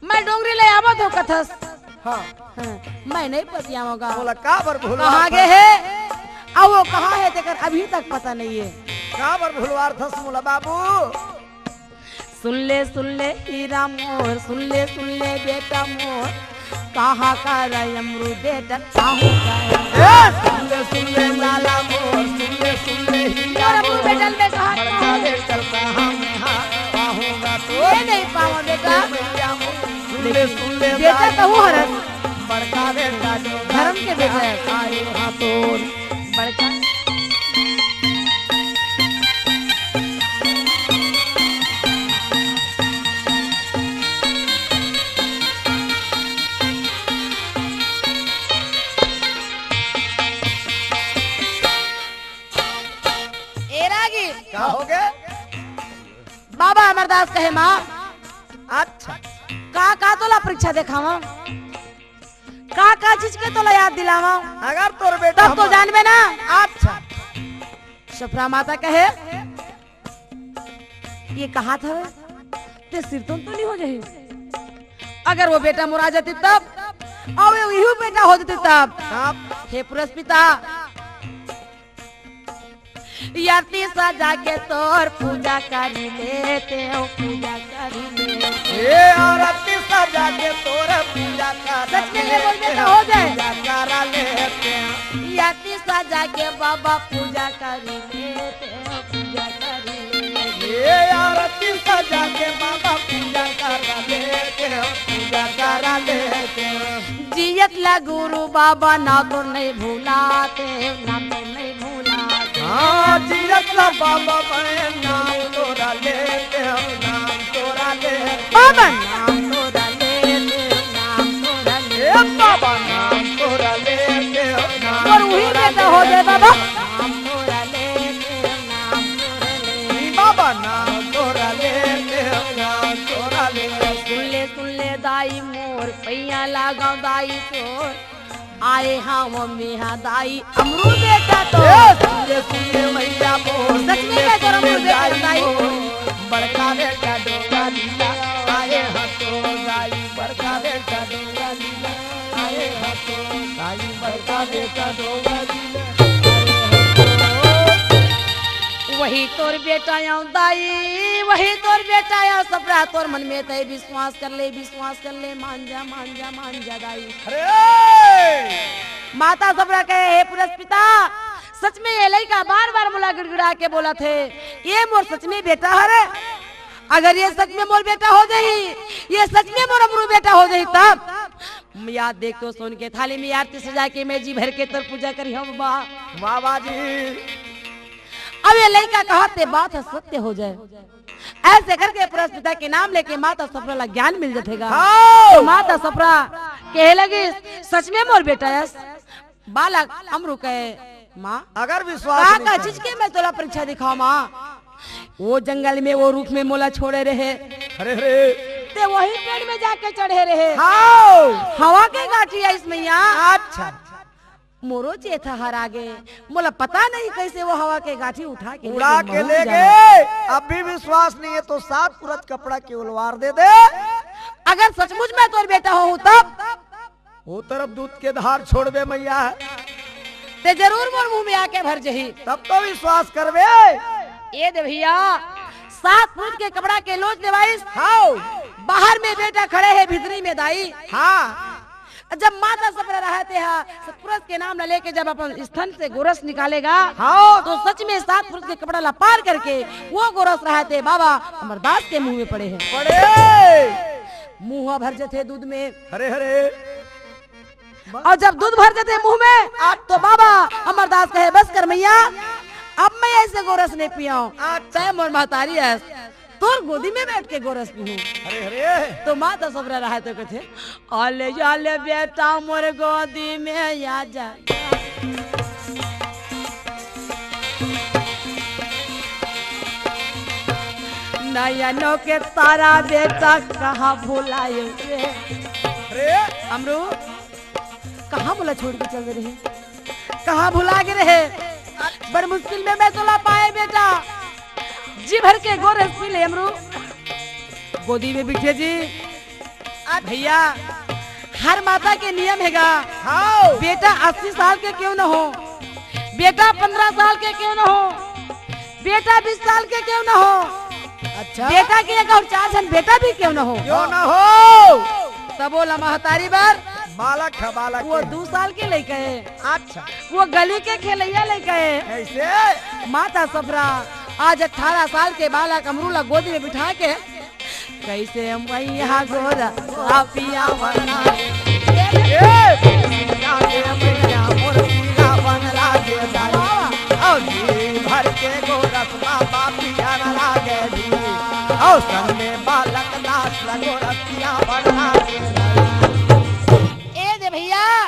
मैं डोंगरी ले आवत हो कथस। हाँ। हाँ, मैं नहीं पतियावंव गा। मोला काबर भुलवार कहाँ गे हे? अउ वो कहाँ हे तेकर अभी तक पता नहीं हे। काबर भुलवार थस मोला बाबू? सुन ले, सुन ले हीरा मोर, सुन ले, सुन ले बेटा मोर, कहाँ का रे अमरू बेटा, कहाँ का रे? ए, सुन ले, सुन ले लाला मोर, सुन ले, सुन ले हीरा मोर, अमरू बेटा, मैं कहाँ बड़का बेटा कहाँ में हाँ, पाहूँगा तो ये नहीं पावा बेटा। सुन ले, सुन ले बेटा, कहूँ हरस। बड़का बेटा जो धर्म के बेटा है। आए हाँ तोर। बड़का। ए रागी। का हो गे? बाबा अमरदास कहे माँ। अच्छा। का, का तोला परीक्षा देखावंव? का, का चीज के तोला याद दिलावंव? अगर तोर बेटा तब तो हम जानबे ना। अच्छा। सफरा माता कहे, ये कहा था? ते सिरतोन तो नहीं हो जाही? अगर वो बेटा मोर आ जाती तब, अउ वो इहू बेटा हो जाती तब। तब? हे पुरस पिता, आरती सजा के तोर पूजा करी लेते हो, पूजा करी लेते हो। ए आरती सजा के तोर पूजा करा सच में ये बोल बेटा लेते हो, हो जाए। पूजा करा लेते हो। आरती सजा के बाबा पूजा करी लेते हो, पूजा करी लेते हो। ए आरती सजा के बाबा पूजा करा लेते हो, पूजा करा लेते हो। जियत ला गुरु बाबा ना तो नहीं भुलाते हो, ना तो नहीं भुलाते। हाँ, जियत ला बाबा, मैं नाम तोरा लेते हो, नाम तोरा लेते हो, बाबा। नाम तोरा लेते हो, नाम तोरा लेते हो। ए बाबा, नाम तोरा लेते हो, नाम तोरा लेते हो, नाम तोरा लेते हो। बाबा, नाम तोरा लेते हो, नाम तोरा लेते हो। सुन ले, सुन ले दाई मोर, पैया लगाओ दाई तोर। आए हाँ वो मेहा दाई, अमरू बेटा तो। ए, सुन ले, सुन ले मैया मोर, सच में सुन ले, मैं सुन ले गरम हो गया दाई दाई। मोर। बड़का बेटा डोंगा लीला, आए हाँ तो दाई, बड़का बेटा डोंगा लीला, आए हाँ तो दाई, बड़का बेटा डोंगा लीला, आए हाँ तो। वही तोर बेटा आयो दाई, वही तोर बेटा आयो सपरा, तोर मन में तय विश्वास कर ले, विश्वास कर ले, मान जा, मान जा, मान जा दाई। अरे! माता सपरा कहे, "हे पुरस पिता, सच में ये लइका बार-बार मोला गिड़गिड़ा के बोलत हे, ये मोर सच में बेटा हरे? अगर ये सच में मोर बेटा हो जाही, ये सच में मोर अमरू बेटा हो जाही तब?" याद देख तो सोन के थाली में आरती सजा के मैं जी भर के तोर पूजा करिहौं बाबा। वाह, वाह जी। अब ये लइका कहत हे बात ह सत्य हो जाए। ऐसे करके पुरस पिता के नाम लेके माता सपरा ला ज्ञान मिल जथे गा। हाँ। तो माता सपरा कहे लगिस, "सच में मोर बेटा अस?" बालक अमरू कहे, "माँ, अगर विश्वास का, नहीं का करे। चीज के मैं तोला परीक्षा दिखाओं माँ? वो जंगल में, वो रूख में मोला छोड़े रहे। अरे, अरे। ते वही पेड़ में जाके चढ़े रहे। हाँ। हवा के गांठी आइस मैया। अच्छा। मोरो चेथा हरा गे, मोला पता नहीं कैसे वो हवा के गांठी उठा के उड़ा लेके के महूं ले जाना। गे। अब भी विश्वास नहीं है तो सात पुरत कपड़ा के उलवार दे दे। अगर सचमुच मैं तोर बेटा होहूं तब? वो तरफ दूध के धार छोड़बे मैया। ते जरूर मोर मुंह में आके भर जही। तब तो विश्वास करबे। ए दे भैया, सात पुरत के कपड़ा के लोच देवाइस। हाँ। बाहर में बेटा खड़े हे, भीतरी में दाई। हाँ। जब माता सपरा रहते हा, पुरस के नाम ला लेके जब अपन स्तन से गोरस निकालेगा, हाँ। तो सच में सात पुरस के कपड़ा ला पार करके वो गोरस रहते बाबा अमरदास के मुंह में पड़े हे। पड़े। मुंह भर जथे दूध में। हरे हरे। और जब दूध भर जथे मुंह में, तो बाबा अमरदास कहे, "बस कर मैया, अब मैं ऐसे गोरस नहीं पियाऊं। अच्छा। तय मोर महतारी अस, तोर गोदी में बैठ के गोरस पीहूं।" अरे, अरे। तो माता सपरा रहते कथे, "आले, आले बेटा मोर गोदी में आ जा। नयनों के तारा बेटा कहाँ भुलाए रे?" अरे। अमरू, कहाँ मोला छोड़ के चल दे रहे? कहाँ भुला गे रहे? बड़ मुश्किल में मैं तोला पाए बेटा। जी भर के गोरस पी ले अमरू। गोदी में बिठे जी। भैया, हर माता के नियम हेगा। हाँ। बेटा अस्सी साल के क्यों न हो, बेटा पन्द्रह साल के क्यों न हो, बेटा बीस साल के क्यों न हो, अच्छा। बेटा के एक और चार झन बेटा भी क्यों न हो, क्यों न हो, तब वो ला महतारी बर बालक है, बालक वो है। दू साल के लइका हे। अच्छा। वो गली के खेलैया लइका हे। कैसे? माता सपरा आज अठारह साल के बालक अमरू ला गोदी में बिठा के, "कैसे मैया गोरस पियावना रे?" ए! मैया मोर पियावना रे दाई। और जी भर के गोरस बाबा पियावना रे जी। और संग में बालक दास ला गोरस पियावना रे दाई। ए दे भैया,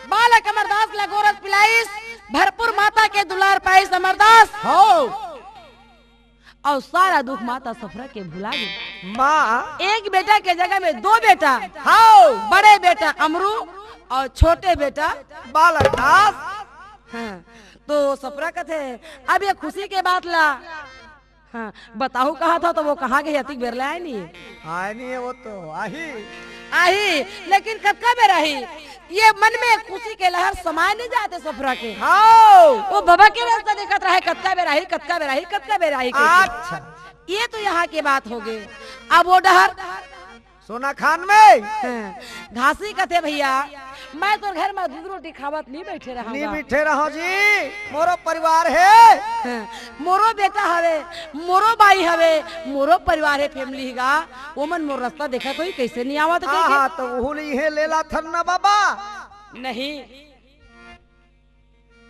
बालक अमरदास ला गोरस पिलाइस, भरपूर माता के दुलार पाइस अमरदास। हो। और सारा दुख माता सफरा के भुला गे। माँ। एक बेटा के जगह में दो बेटा। हाँ। बड़े बेटा अमरू और छोटे बेटा बालक दास। हाँ। तो सफरा कथे, "अब ये खुशी के बात ला।" हाँ, बताहू कहा था तो वो कहाँ गई? अतिक बेर ले आए नहीं है। आए नहीं है वो तो, आही। आही, लेकिन कतका बेर आही? ये मन में खुशी के लहर समाए नहीं जाते सफरा के। हाँ। वो बाबा के रास्ता देखत रहे, कतका बेर आही, कतका बेर आही, कतका बेर आही करके। अच्छा। ये तो यहाँ के बात हो गए। अब वो डहर सोना खान में। हाँ, घासी कथे, "भैया, मैं तोर घर में दूध रोटी खावत नहीं बैठे रहा नहीं हूँ।" बैठे रहो जी, मोरो परिवार है। हाँ, मोरो बेटा हवे, मोरो बाई हवे, मोरो परिवार है, family गा। वो मन मोर रास्ता देखा तो ही कैसे नहीं आवत हाँ, कह के? हाँ, तो वो नहीं है लेला थन ना बाबा। नहीं।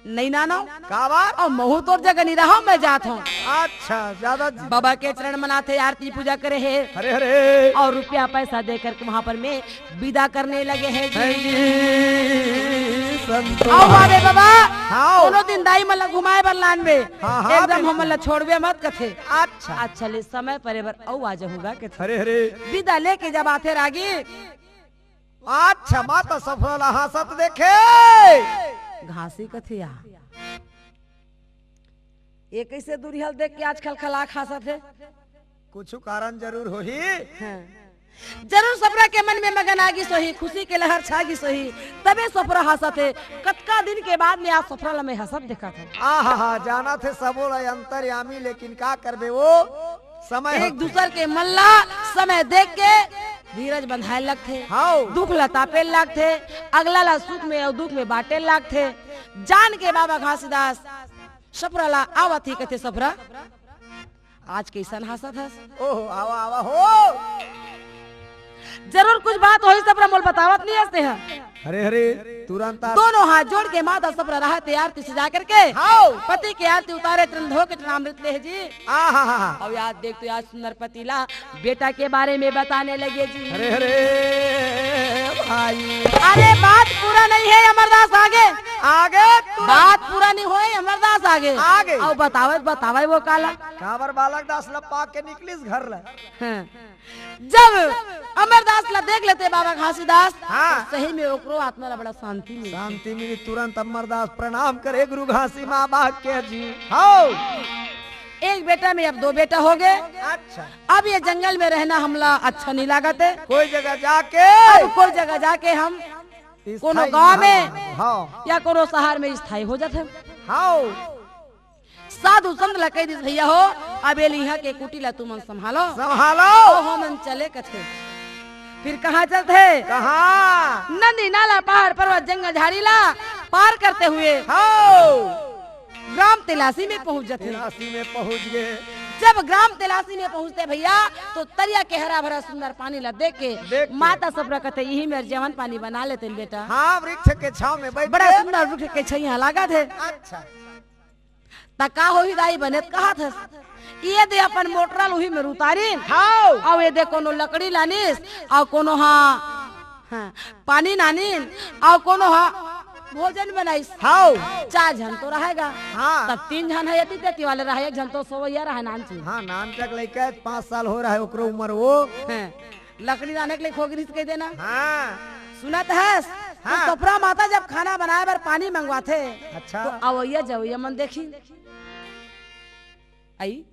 नहीं नानो। का बात? अउ महूँ तोर जगह नहीं रहा, मैं जात हूँ। अच्छा, ज्यादा जी। बाबा के चरण मनाथे, आरती पूजा करे हे। हरे हरे। अउ रुपया पैसा दे करके वहाँ पर मैं विदा करने लगे हे जी। हे जी, संतोष। अउ आबे बाबा, हाँ। कोनो दिन दाई मन ला घुमाए बर लानबे। हाँ, हाँ, एकदम बिल्कुल। हमन ला छोड़बे मत कथे। अच्छा। अच्छा ले समय परे बर अउ आ जाहूँ गा कथे। हरे हरे। विदा लेके जब आथे रागी। अच्छा, माता सफरा ला हाँसत देखे। घासी कथे या। ये कइसे दुरिहा ल देख के आजकल खलाक हाँसत हे? कुछु कारण जरूर होही। हाँ। जरूर सफरा के मन में मगन आगिस होही, खुशी के लहर छागिस होही, तभे सफरा हाँसत हे। कतका दिन के बाद में आज सफरा ला मैं हाँसत देखत हँव। आहा, जानत हे सबो ला अंतर्यामी, लेकिन का करबे वो समय एक होथे। दूसर के मन ला समय देख के धीरज बंधाए लगथे, हाँ। दुख ला तापे लगथे, अगला ला सुख में अउ दुख में बांटे लगथे। जान के बाबा घासीदास सफरा ला आवत ही कथे, सफरा, आज कइसन हाँसत हस? ओहो, आवा, आवा हो। जरूर कुछ बात होही, सफरा मोला बतावत नहीं हस तेहा। हरे, हरे, तुरंत आ- दोनों हाथ जोड़ के माता सफरा रहत हे आरती सजा करके। हाओ। पति के आरती उतारे, तुरंत धो के चरणामृत ले जी। आहा, हा, हा। अउ याद देख तो याद सुंदर पति ला बेटा के बारे में बताने लगे जी। हरे, हरे, भाई। अरे बात पूरा नहीं हे अमरदास, आगे। आगे तुरंत। बात पूरा नहीं होय अमरदास, आगे। आगे। अउ बतावत, बतावत वो काला। काबर बालक दास ला पाक के निकलिस घर ला। हाँ। जब अमरदास ला देख लेथे बाबा घासीदास, हाँ। तो सही में ओकरो आत्मा ला बड़ा शांति मिलथे। शांति मिली, तुरंत अमरदास प्रणाम करे गुरु घासी माँ बाग के जी। हाँ। एक बेटा में अब दो बेटा हो गे। अच्छा। अब ये जंगल में रहना हमला अच्छा नहीं लागत हे। कोई जगह जाके अब कोई जगह जाके हम कोनो गांव में हाँ। या कोनो शहर में स्थायी हो जाथे। हाँ। साधु संत ला कहि दिस, भैया हो, अब ये इहाँ के कुटी ला तुमन संभालो। संभालो। तो हमन चले कथे। फिर कहाँ चलथे? कहाँ? नदी, नाला, पहाड़, पर्वत, जंगल, झाड़ी ला पार करते हुए हाँ। ग्राम तेलासी में पहुँच जाथे। तेलासी में पहुँच गे। जब ग्राम तेलासी में पहुँचथे भैया, तो तरिया के हरा भरा सुंदर पानी ला देख के देख के। माता सफरा कथे, इही मेर जवन पानी बना लेतेन बेटा। हाँ, वृक्ष के छाँव में बैठ बड़ा के। सुंदर वृक्ष के छैया लागत हे। अच्छा। त का होही दाई, बने त कहत हस। ये दे अपन मोटरा ल उही में उतारिन। हाव। अउ ये दे कोनो लकड़ी लानिस, अउ कोनो हा, हाँ, पानी लानिन, अउ कोनो हा भोजन बनाइस। हाव। चार झन तो रहय गा। हाँ। तब तीन झन हे, एती तेती वाले रहय, एक झन तो सोवइया रहय नानचुन। हाँ, नानचक लइका हे, पाँच साल हो रहय ओकरो उमर वो। हाँ। लकड़ी लाने के लिए खोगरी से कहि देना। हाँ। सुनत हस? हाँ। तो सफरा माता जब खाना बनाए बर पानी मंगवाथे, अच्छा। तो अवइया जवइया मन देखी, आई,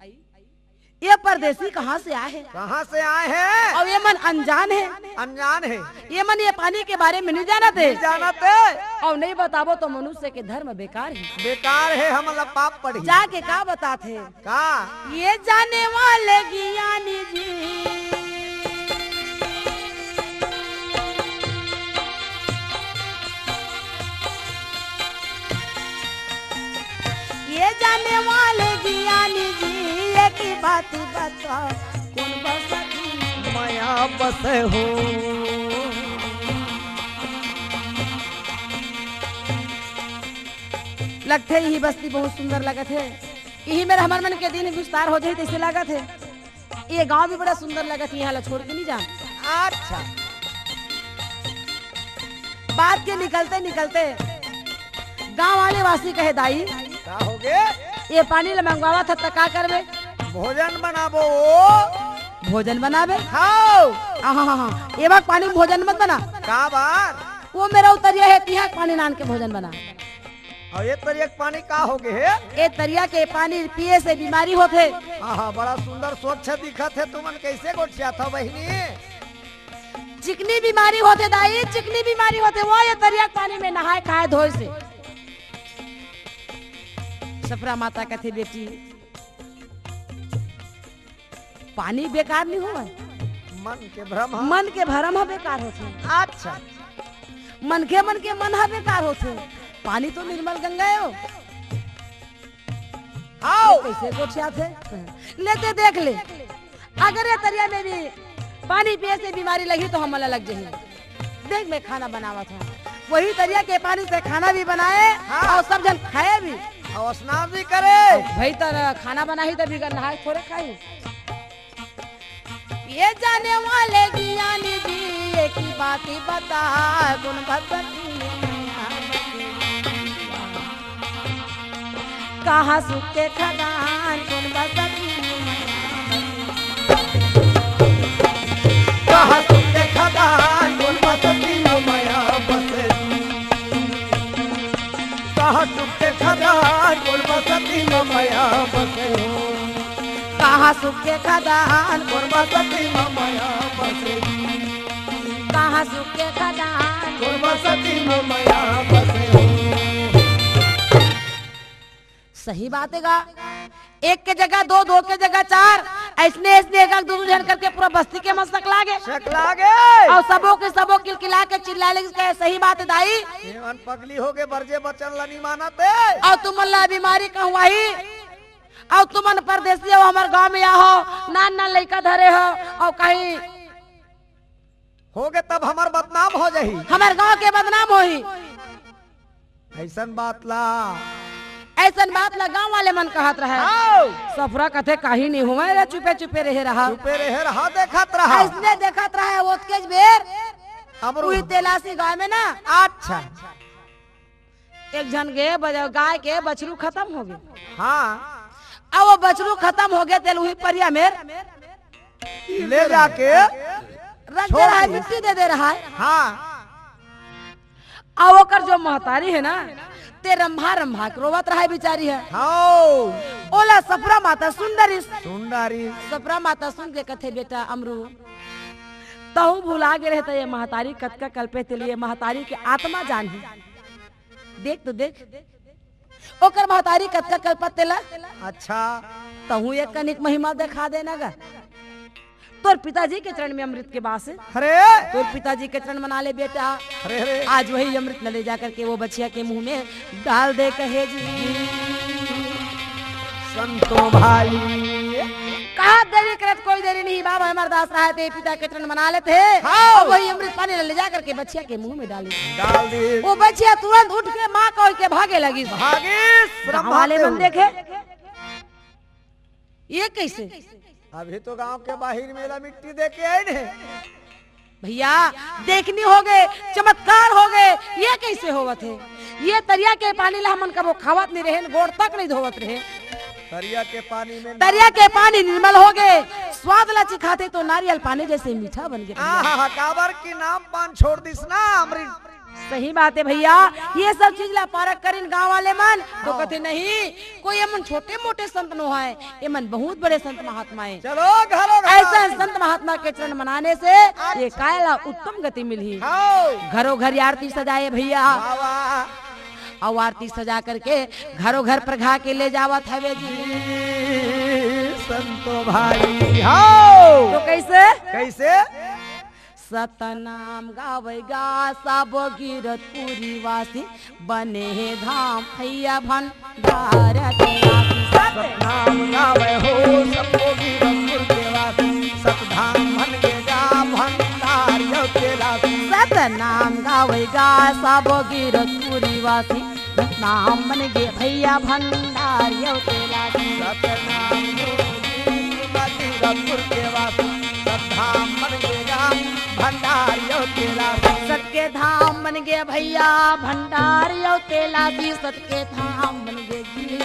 ये परदेसी कहाँ से आए हे? कहाँ से आए हे? अउ ये मन अनजान हे। अनजान हे। ये मन ये पानी के बारे में नहीं जानत हे। नहीं जानत हे। अउ नहीं बताबो तो मनुष्य के धर्म बेकार हे। बेकार हे, हमन ला पाप पड़ही। जाके का बताथे? का? ये जाने वाले ज्ञानी जी, ये जाने वाले ज्ञानी जी, एक ही बात बताओ, कौन बसती मया बसे हो? लगथे इही बस्ती बहुत सुंदर लगत हे। इही मेर हमर मन के दिन विस्तार हो जाही तइसे लागत हे। ये गांव भी बड़ा सुंदर लगत हे, इहाँ ला छोड़ के नहीं जान। अच्छा। बात के निकलते निकलते गांव वाले वासी कहे, दाई, का हो गे? ये पानी ला मंगवावत हस त का करबे? भोजन बनाबो। भोजन बनाबे? हाव। आहा, हा, हा। ये बाग पानी में भोजन मत बना। का बात? वो मेर तरिया हे, तिहाँ पानी लान के भोजन बना। अउ ये तरिया के पानी का हो गे हे? ये तरिया के पानी पिए से बीमारी होथे। आहा, बड़ा सुंदर स्वच्छ दिखत हे, तुमन कइसे गोठियाथव बहिनी? चिकनी बीमारी होथे दाई, चिकनी बीमारी होथे, वो ये तरिया के पानी में नहाए खाए धोए से। सफरा माता कथे, बेटी, पानी बेकार नहीं होवय। मन के भरम ह। मन के भरम ह बेकार होथे। अच्छा। मनखे मन के मन ह बेकार होथे। पानी तो निर्मल गंगा हे ओ। हाव। कइसे गोठियाथे? ले ते देख ले। अगर ये तरिया में भी पानी पिए से बीमारी लगही तो हमला लग जाही। देख मैं खाना बनावत हँव। वही तरिया के पानी से खाना भी बनाए हाँ। और सब झन खाए भी। और स्नान भी करे। भाई, त खाना बनाही त बिगर नहाए थोड़े खाही। ये जाने वाले ज्ञानी जी, एक ही बात ही बता, कौन भगवती में मैया बसे? कहाँ सुख के खदान, कौन बसती में मैया बसे? कहाँ सुख के खदान, कौन बसती में मैया बसे? कहाँ सुख के खदान, कौन बसती में मैया बसे हो? कहाँ सुख के खदान, कौन बसती में मैया बसे? कहाँ सुख के खदान, कौन बसती में मैया बसे हो? सही बात हे गा। एक के जगह दो, दो के जगह चार, अइसने अइसने एक, एक, दू, दू झन करके पूरा बस्ती के मन सकला गे। सकला गे। अउ सबो के सबो किलकिला के चिल्लाए लगिस, कहे, "सही बात हे दाई।" एमन पगली होगे, बरजे बचन ल नी मानत हे। अउ तुमन ला बीमारी कहूँ आही, अउ तुमन परदेसी हो, हमर गाँव में आहो, नान नान लइका धरे हो, अउ कहीं होगे तब हमर बदनाम हो जाही। हमर गाँव के बदनाम होही। अइसन बात ला। अइसन बात ला गाँव वाले मन कहत रहय। आओ। सफरा कथे, "काही नहीं होवय रे, चुपे चुपे रहे रहा।" चुपे रहे रहा, देखत रहा। अइसने देखत रहा, ओतकेच बेर अमरू। उही तेलासी गाँव में ना। अच्छा। एक झन गे बजा-, गाय के बछरू खतम होगे। हाँ। अब वो बछरू खतम होगे, तेला उही परिया में ले जाके रख दे रहा हे, छोड़ दे। मिट्टी दे दे रहा हे। हाँ। अउ ओकर जो महतारी हे ना, ते रंभा रंभा के रोवत रहा हे बिचारी हे। हाँ। ओला सफरा माता सुन डरिस। सुन डरिस। सफरा माता सुन के कथे, "बेटा अमरू, तहूँ भुला गे रहे त ये महतारी कतका कलपे, तेला ये महतारी के आत्मा जानही।" देख तो देख, ओकर महतारी कतका कलपत तेला। अच्छा। तहूँ एक कनिक महिमा देखा देना गा। तोर पिताजी के चरण में अमृत के बास हे। अरे। तोर पिताजी के चरण मना ले बेटा। अरे, अरे। आज वही अमृत ल ले जा करके वो बछिया के मुँह में डाल दे कहे जी। संतो भाई। कहाँ देरी करत, कोई देरी नहीं, बाबा अमरदास रहा हे ते पिता के चरण मना लेथे। हाँ। अउ वही अमृत पानी ल ले जा करके बछिया के मुँह में डाली। डाल दी। वो बछिया तुरंत उठ के माँ कहि के भागे लगिस। भागिस, गाँव वाले मन देखे, ये कइसे? अभी तो गाँव के बाहिर में एला मिट्टी दे के आइन हे। भइया, देखनी होगे, चमत्कार होगे, ये कइसे होवत हे? ये तरिया के पानी ला हमन कभू खावत नइ रहेन, गोड़ तक नइ धोवत रहेन। तरिया के पानी में तरिया के पानी निर्मल होगे, स्वाद ला चिखाथे तो नारियल पानी जइसे मीठा बन गे। आहा, काबर कि नाम पान छोड़ दिस ना अमृत। सही बात हे भइया, ये सब चीज ला पारख करिन गाँव वाले मन, तो हाँ। कथे नहीं, कोई एमन छोटे मोटे संत नो हय, एमन बहुत बड़े संत महात्मा हे। चलो घरो घर अइसन संत महात्मा के चरण मनाने से अच्छा। ये काय ला उत्तम गति मिलही। हाँ। घरो घर आरती सजाए भइया। वाह, वाह। अउ आरती सजा करके घरो घर परघा के ले जावत हवे जी। जी, संतो भाई। हाँ। तो कइसे? कइसे? सतनाम गावय गा सबो गिरतपुरी वासी, बने हे धाम भइया भंडार के रासी। सत- सतनाम गावय हो सबो गिरतपुर के वासी, सतधाम बन गे गा भंडार अउ तेलासी। सतनाम गावय गा सबो गिरतपुरी वासी, सतनाम बन गे भइया भंडार अउ तेलासी। सतनाम गुरु जी गिरतपुर के वासी, सतधाम बन गे गा भंडार अउ तेलासी। सत के धाम बन गे भइया भंडार अउ तेलासी, सत के धाम बन गे जी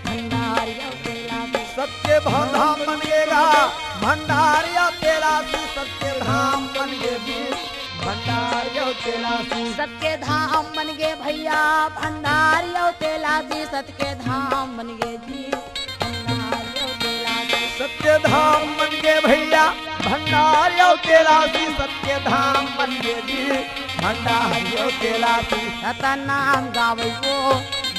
भंडार अउ तेलासी। सत के धाम बन गे गा भंडार अउ तेलासी, सत के धाम बन गे जी भंडार अउ तेलासी। सत के धाम बन गे भइया भंडार अउ तेलासी, सत के धाम बन गे जी भंडार अउ तेलासी। सत के धाम बन गे भइया भंडार अउ तेलासी, सत के धाम बन गे जी भंडार अउ तेलासी। सतनाम गावय ओ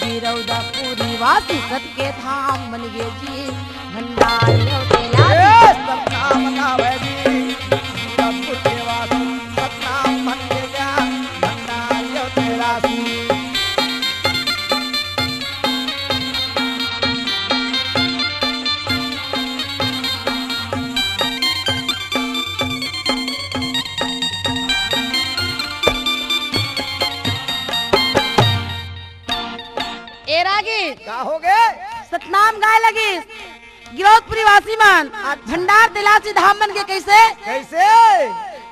गिरौदापुरी वासी, सत के धाम बन गे जी भंडार अउ तेलासी। ए, सतनाम गावय जी गिरौदापुर के वासी, सतनाम बन गे गा भंडार अउ तेलासी। हो गे? सतनाम गाय लगिस। गिरौदपुरी वासी मन, अच्छा। भंडार तेलासी धाम बन गे। कइसे? कइसे?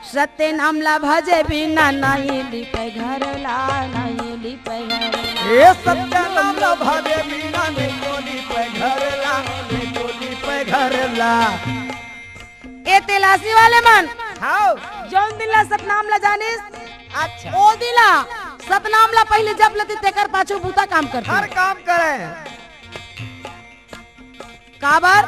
सत्य नाम ला भजे बिना नहीं लिपे घर ला, नहीं लिपे घर ला। ए सत्य नाम ला भजे बिना नहीं तो लिपे घर ला, नहीं तो लिपे घर ला। ए तेलासी वाले मन, हाँ। जौन दिन ला सतनाम ला जानिस, अच्छा। ओ दिन ला सतनाम ला पहिले जप लेती, तेकर पाछू बूता काम करती। हर काम करे। काबर?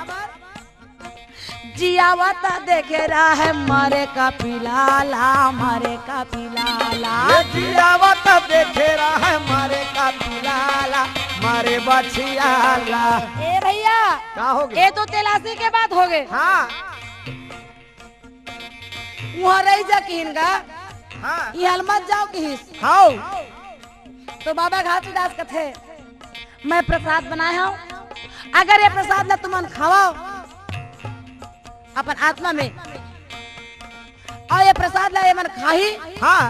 जियावत देखे रहे मरे का पिलाला, मरे का पिलाला। ये जियावत देखे रहे मरे का पिलाला, मरे बछियाला। ए भैया, का हो गे? ए तो तेलासी के बात हो गे। हाँ। उहाँ रहि जा किहिन गा। हाँ। इहाँ मत जाव किहिस। हाँ। तो बाबा घासीदास कथे, मैं प्रसाद बनाए हँव, अगर ये प्रसाद ला तुमन खावव अपन आत्मा में, अउ ये प्रसाद ला ये मन खाही, हाँ।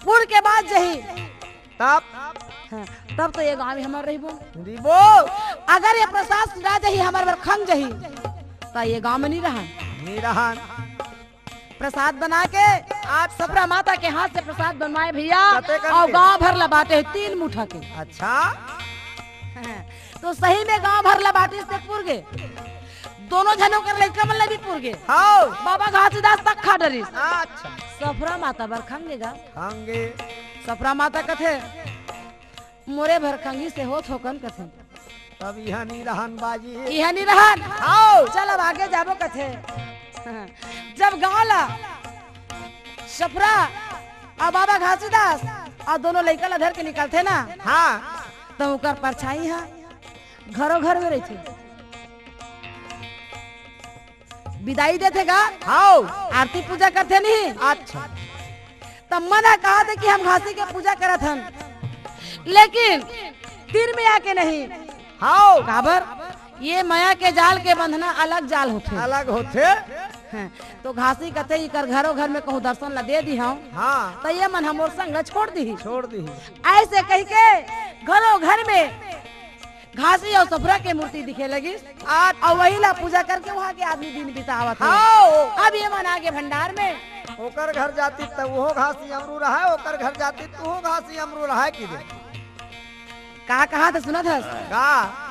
पुर के बाद जही, तब? हाँ, तब तो ये गाँव में हमर रहिबो। रहिबो। अगर ये प्रसाद सिरा जही, हमर बर खंग जही, त ये गाँव में नहीं रहन। नहीं रहन। प्रसाद बना के आज सफरा माता के हाथ से प्रसाद बनवाए भैया, कते कन अउ के? गाँव भर ला बांटे हे तीन मुठा के। अच्छा। हाँ, तो सही में गाँव भर ला बांटिस ते पुर गे। दोनों झनों के लइका मन ला भी पुर गे। हाँ। बाबा घासीदास तक खा डरिस। अच्छा। सफरा माता बर खंग गा। खंगे। सफरा माता कथे, मोरे भर खंगी से होत हो कन कथे। तब इहाँ नहीं रहन बाजी। इहाँ नहीं रहन। हाँ। चल अब आगे जाबो कथे। हाँ। जब गाँव ला सफरा अउ बाबा घासीदास अउ दोनों लइका ला धर के निकलथे ना, हाँ। त ओकर परछाई ह घरो घर में रहिथे। बिदाई देथे गा? हाँ। आरती पूजा करथे नहीं? अच्छा। त मन ह कहा थे कि हम घासी के पूजा करत हन, लेकिन तीर में आके नहीं। हाँ। काबर? ये मया के जाल के बंधना अलग जाल होथे। अलग होथे। हाँ, तो घासी कथे, इकर घरो घर में कहूँ दर्शन ला दे दिहँव, हाँ। त ये मन ह मोर संग छोड़ दिही। छोड़ दिही। अइसे कहिके घरो घर में घासी अउ सफरा के मूर्ति दिखे लगिस। आज अउ वही ला पूजा करके उहाँ के आदमी दिन बितावत हे। हाँ। अब ये मन आगे भंडार में। ओकर घर जातिस त उहों घासी अमरू रहय, ओकर घर जातिस त उहों घासी अमरू रहय कि दे। का कहा त सुनत हस? का?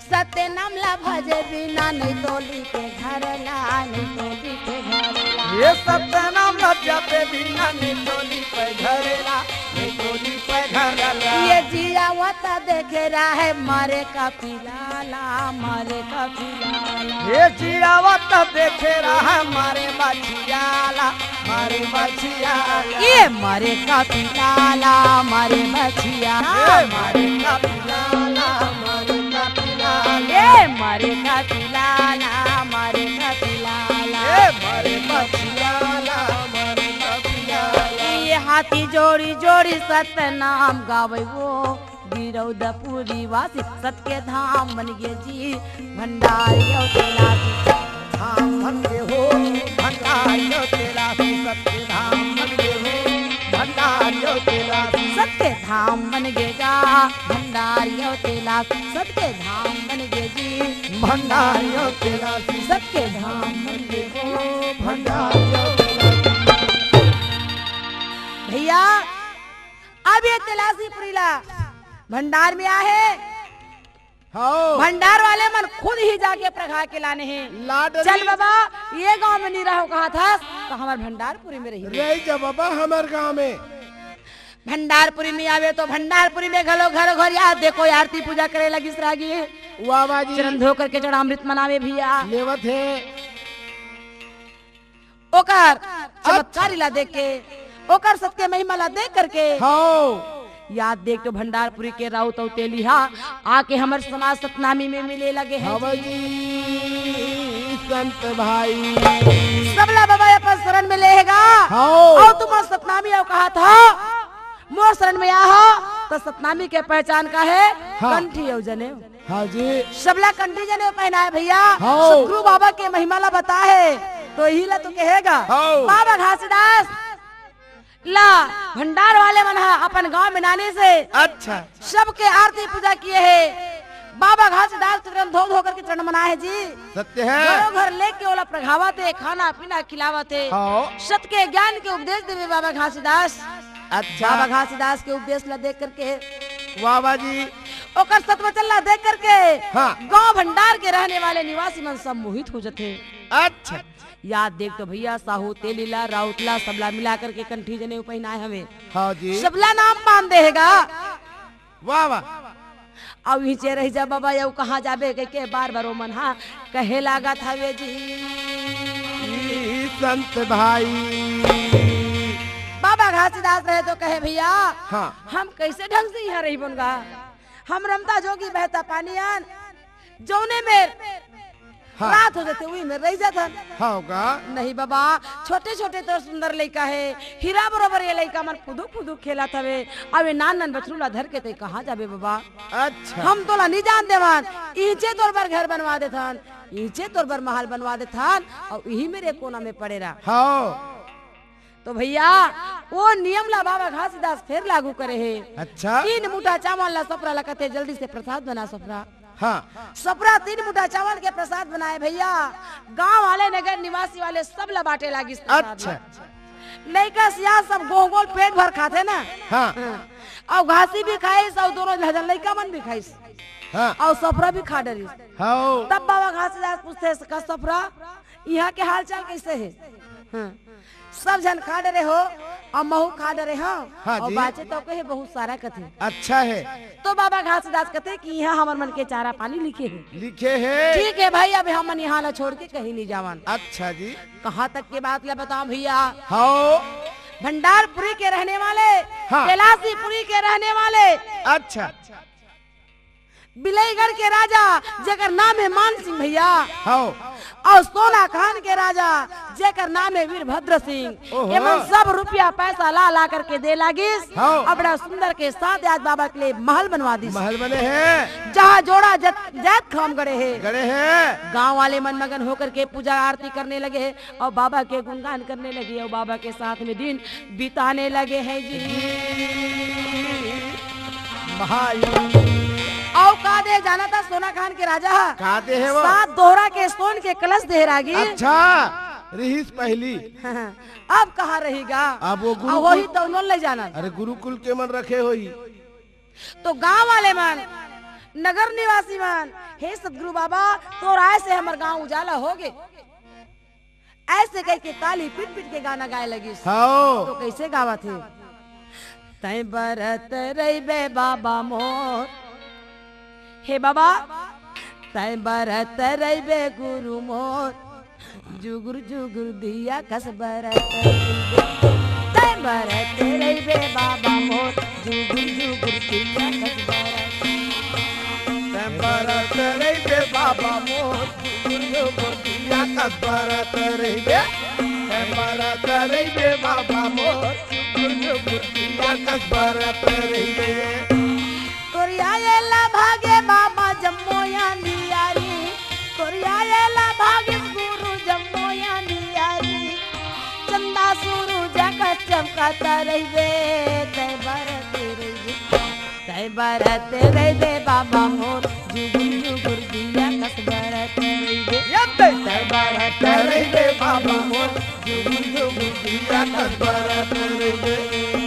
सत्य नाम ला भजे बिना नहीं तो लिपे घर ला, नहीं तो लिपे घर ला। ये सत्य नाम ला जपे बिना नहीं तो लिपे घर ला, नहीं तो लिपे घर ला। ये जियावत देखे रहे मरे का पिलाला, मरे का पिलाला। ये जियावत देखे रहे मरे बछियाला, मरे बछियाला। ये मरे का पिलाला, मरे बछियाला। ये मरे का पिलाला, मरे का पिलाला। ये मरे का पिलाला, मरे का पिलाला। ये मरे बछियाला, मरे का पिलाला। ये हाथी जोड़ी जोड़ी सतनाम गावे वो। गिरौदपुरी वासी सत के धाम बन गे जी, भंडारी अउ तेलासी। धाम बन गे हो, भंडारी अउ तेलासी, सत के धाम बन गे हो, भंडारी अउ तेलासी। सत के धाम बन गे गा, भंडारी अउ तेलासी, सत के धाम बन गे जी, भंडारी अउ तेलासी। सत के धाम बन गे हो, भंडारी अउ तेलासी। भैया, अब ये तेलासीपुरी ला भंडार में आहे। हाँ। भंडार वाले मन खुद ही जाके प्रघा के लाने हे। ला डरी। चल बाबा, ये गांव में नहीं रहो कहा था, त हमर भंडारपुरी में रही। रही जा बाबा हमर गांव में। भंडारपुरी में आवे तो भंडारपुरी में घलो घरो घर याद देखो आरती पूजा करे लगिस रागी। वाह वाह जी। चरण धो करके चरणामृत मनावे भैया। लेवत हे। ओकर चमत्कारी ला देख के, ओकर सत के महिमा ला देख करके, हाँ। याद देख तो भंडारपुरी के राउत अउ तेली हा आके हमर समाज सतनामी में मिले लगे हे। हाँ जी। जी, संत भाई। सबला बाबा अपन शरण में ले हे गा। हाँ। अउ तुमन सतनामी अउ कहा था, मोर शरण में आ हो, त सतनामी के पहचान का हे? हाँ। कंठी अउ जनेऊ। हाँ जी। सबला कंठी जनेऊ पहनाए भैया। हाँ। सतगुरु बाबा के महिमा ला बताए हे, तो इही ला तो कहे गा। हाँ। बाबा घासीदास ला भंडार वाले मन हा अपन गांव में लाने से अच्छा। सबके आरती पूजा किए हे। बाबा घासीदास के चरण धो धो करके चरण मनाए हे जी। सत्य हे। घरों घर लेके ओला प्रघावत हे, खाना पीना खिलावत हे। हाँ। सत के ज्ञान के उपदेश देवे बाबा घासीदास। अच्छा। बाबा घासीदास के उपदेश ला देख करके, वाह, वाह जी। ओकर सत वचन ला देख करके, हाँ। गांव भंडार के रहने वाले निवासी मन सब मोहित हो जथे। अच्छा। याद देख तो भैया, साहू तेलीला, राउतला, सबला मिला करके कंठी जनेऊ पहिनाए हवे। हाँ जी। सबला नाम बांध दे हे गा। वाह, वाह। अउ इहिंचे रहि जा बाबा, अउ कहाँ जाबे कहिके बार बार ओमन हा कहे लागत हवे जी। ई संत भाई। बाबा घासीदास रहे तो कहे, भैया, हाँ। हम कैसे ढंग से इहाँ रहिबोन गा? हम रमता जोगी बहता पानी अन, जौने मेर हाँ। रात हो जाथे, उही मेर रहि जाथन। हाँ, हो गा। नहीं बाबा, छोटे छोटे तोर सुंदर लइका हे, हीरा बरोबर ये लइका मन फुदुक फुदुक खेलत हवे। अउ ये नान नान बछरू ला धर के तैं कहाँ जाबे बाबा? अच्छा। हम तोला नी जान देवन, इहिंचे तोर बर घर बनवा देथन, इहिंचे तोर बर महल बनवा देथन, अउ इही मेर कोना में पड़े रह। हाँ। तो भैया, वो नियम ला बाबा घासीदास फेर लागू करे हे। अच्छा। तीन मुठा चावल ला सफरा ला कथे, जल्दी से प्रसाद बना सफरा। हाँ। सफरा तीन मुठा चावल के प्रसाद बनाए भैया। गांव वाले नगर निवासी वाले सब ला बांटे लागिस प्रसाद ला। अच्छा। लइका सियान सब गोह गोल पेट भर खाथे ना। हाँ। हाँ। अउ घासी भी खाइस अउ दोनों झन लइका मन भी खाइस। हाँ। अउ सफरा भी खा डरिस। हाँ। तब बाबा घासीदास पूछथे, का सफरा, इहाँ के हाल चाल कैसे हे? हाँ। सब झन खा डरे हो, अउ महू खा डरे हो, हाँ अउ जी। बाचे तो कहे बहुत सारा कथे। अच्छा हे। तो बाबा घासीदास कथे कि इहाँ हमर मन के चारा पानी लिखे हे। लिखे हे। ठीक हे भाई, अब हमन इहाँ ला छोड़ के कहीं नी जावन। अच्छा जी। कहाँ तक के बात ला बताओ भैया? हाँ। भंडारपुरी के रहने वाले, हाँ। कैलासीपुरी के रहने वाले। अच्छा। बिलईगढ़ के राजा, जेकर नाम हे मान सिंह भैया। हाँ। अउ सोनाखान के राजा, जेकर नाम हे वीरभद्र सिंह। ओहो। एमन सब रुपया पैसा ला ला करके दे लागिस। हाँ। अउ बड़ा सुंदर के सात याद बाबा के लिए महल बनवा दिस। महल बने हे। जहाँ जोड़ा जत-, जात खाम गड़े हे। गड़े हे। गांव वाले मन मगन होकर के पूजा आरती करने लगे हे। अउ बाबा के गुणगान करने लगे, अउ बाबा के साथ में दिन बिताने लगे हैं जी। भाई। अउ का दे हे जानत हस सोनाखान के राजा हा? का दे हे वो? सात दोहरा के सोन के कलश दे हे रागी। अच्छा, रिहिस पहली। अब कहाँ रही गा? अब वो गुरुकुल। अउ वही तो उन्होंने ले जाना। अरे गुरुकुल के मन रखे होही। तो गांव वाले मन, नगर निवासी मन, हे सतगुरु बाबा, तोर आय से हमर गांव उजाला होगे। ऐसे कहिके ताली पीट पीट के गाना गाए लगिस। हाँ। तो कैसे गावत हे? तैं बरत रहिबे बाबा मोर, हे बाबा, तैं बरत रहिबे गुरु मोर, जुगुर जुगुर दिया कस बरत रहिबे। तैं बरत रहिबे बाबा मोर, जुगुर जुगुर दिया कस बरत। तैं बरत रहिबे बाबा मोर, जुगुर जुगुर दिया कस बरत रहिबे। तैं बरत रहिबे बाबा मोर, जुगुर जुगुर दिया कस बरत रहिबे। तोर आए ला भागे बाबा जम्मो अंधियारी, तोर आए ला भागे गुरु जम्मो अंधियारी। चंदा सुरुज कस चमकत रहिबे, तैं बरत रहिबे। तैं बरत रहिबे बाबा मोर, जुगुर जुगुर दिया कस बरत रहिबे। तैं बरत रहिबे बाबा मोर, जुगुर जुगुर दिया कस बरत रहिबे।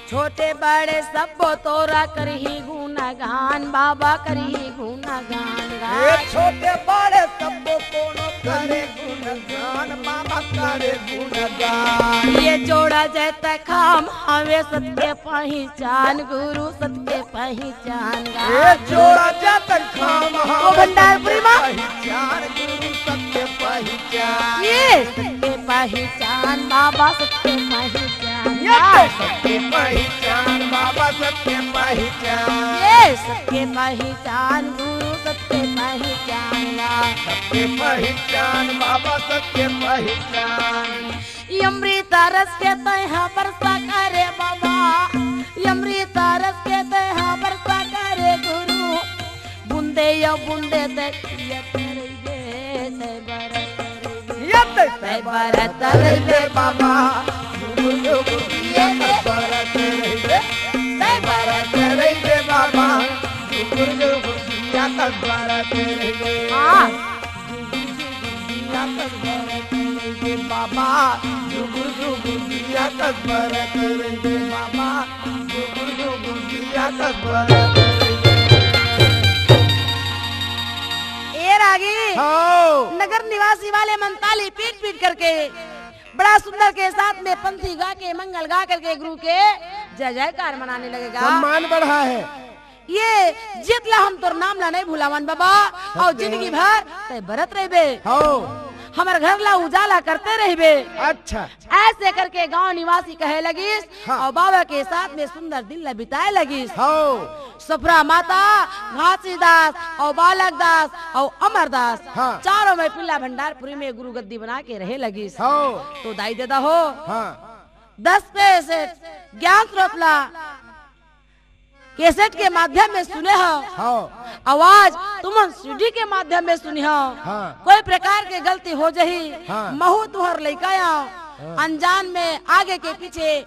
छोटे बड़े सब्बो तोर करही गुणगान, बाबा करही गुणगान गा। ए छोटे बड़े सब्बो कोनो करे गुणगान, बाबा करे गुणगान। ये जोड़ा जैत खाम हवे सत के पहिचान, गुरु सत के पहिचान गा। ए जोड़ा जैत खाम हवे ओ भंडारपुरी माँ। पहिचान, गुरु सत के पहिचान। ये सत के पहिचान, बाबा सत के पहिचान। ये सत के पहिचान, बाबा सत के पहिचान। ये सत के पहिचान, गुरु सत के पहिचान। सबके पहचान बाबा, सबके पहचान। अमृत रस के तैं ह बरसा करे बाबा, अमृत रस के तैं ह बरसा करे गुरु। बूंदे या बूंदे तैं पियत रहिबे, तैं बरत रहिबे। ये तैं तैं बरत रहिबे बाबा, जुगुर जुगुर जिया तैं बरत रहिबे। तैं बरत रहिबे बाबा, जुगुर जुगुर जिया तैं बरत रहिबे। हाँ। जुगुर जुगुर जिया तैं बरत रहिबे बाबा, जुगुर जुगुर जिया तैं बरत रहिबे बाबा, जुगुर जुगुर जिया तैं बरत रहिबे। ए रागी, हाँ। नगर निवासी वाले मन ताली पीट पीट करके बड़ा सुंदर के साथ में पंथी गा के, मंगल गा करके गुरु के जय जयकार मनाने लगेगा। सम्मान बढ़ा है। ये जित ला हम तोर नाम ला नहीं भुलावन बाबा, अउ जिंदगी भर तैं बरत रहिबे। हाँ। हमर घर ला उजाला करते रहिबे। अच्छा। ऐसे करके गांव निवासी कहे लगिस, हाँ। अउ बाबा के साथ में सुंदर दिन ला बिताए लगिस। हाँ। सफरा माता, घासीदास अउ बालकदास अउ अमरदास, हाँ। चारों में पिल्ला भंडारपुरी में गुरु गद्दी बना के रहे लगिस। हाँ। तो दाई ददा हो, हाँ। दस कैसेट ज्ञान स्रोत ला कैसेट के माध्यम में सुने हो। हाँ। आवाज तुमन सीडी के माध्यम में सुनी हो। हाँ। कोई प्रकार के गलती हो जही, हाँ। महू तुहर लइका आंव, हाँ। अनजान में आगे के पीछे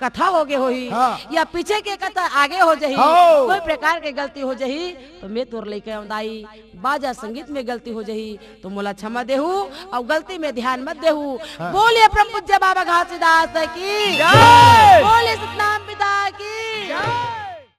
कथा हो गे होही, हाँ। या पीछे के कथा आगे हो जही, हाँ। कोई प्रकार के गलती हो जही, तो मैं तोर लइका आंव दाई, बाजा संगीत में गलती हो जही, तो मोला क्षमा देहू, अउ गलती में ध्यान मत देहू। हाँ। बोलिए परम पूज्य बाबा घासीदास की जय। बोलिए सतनाम पिता की जय।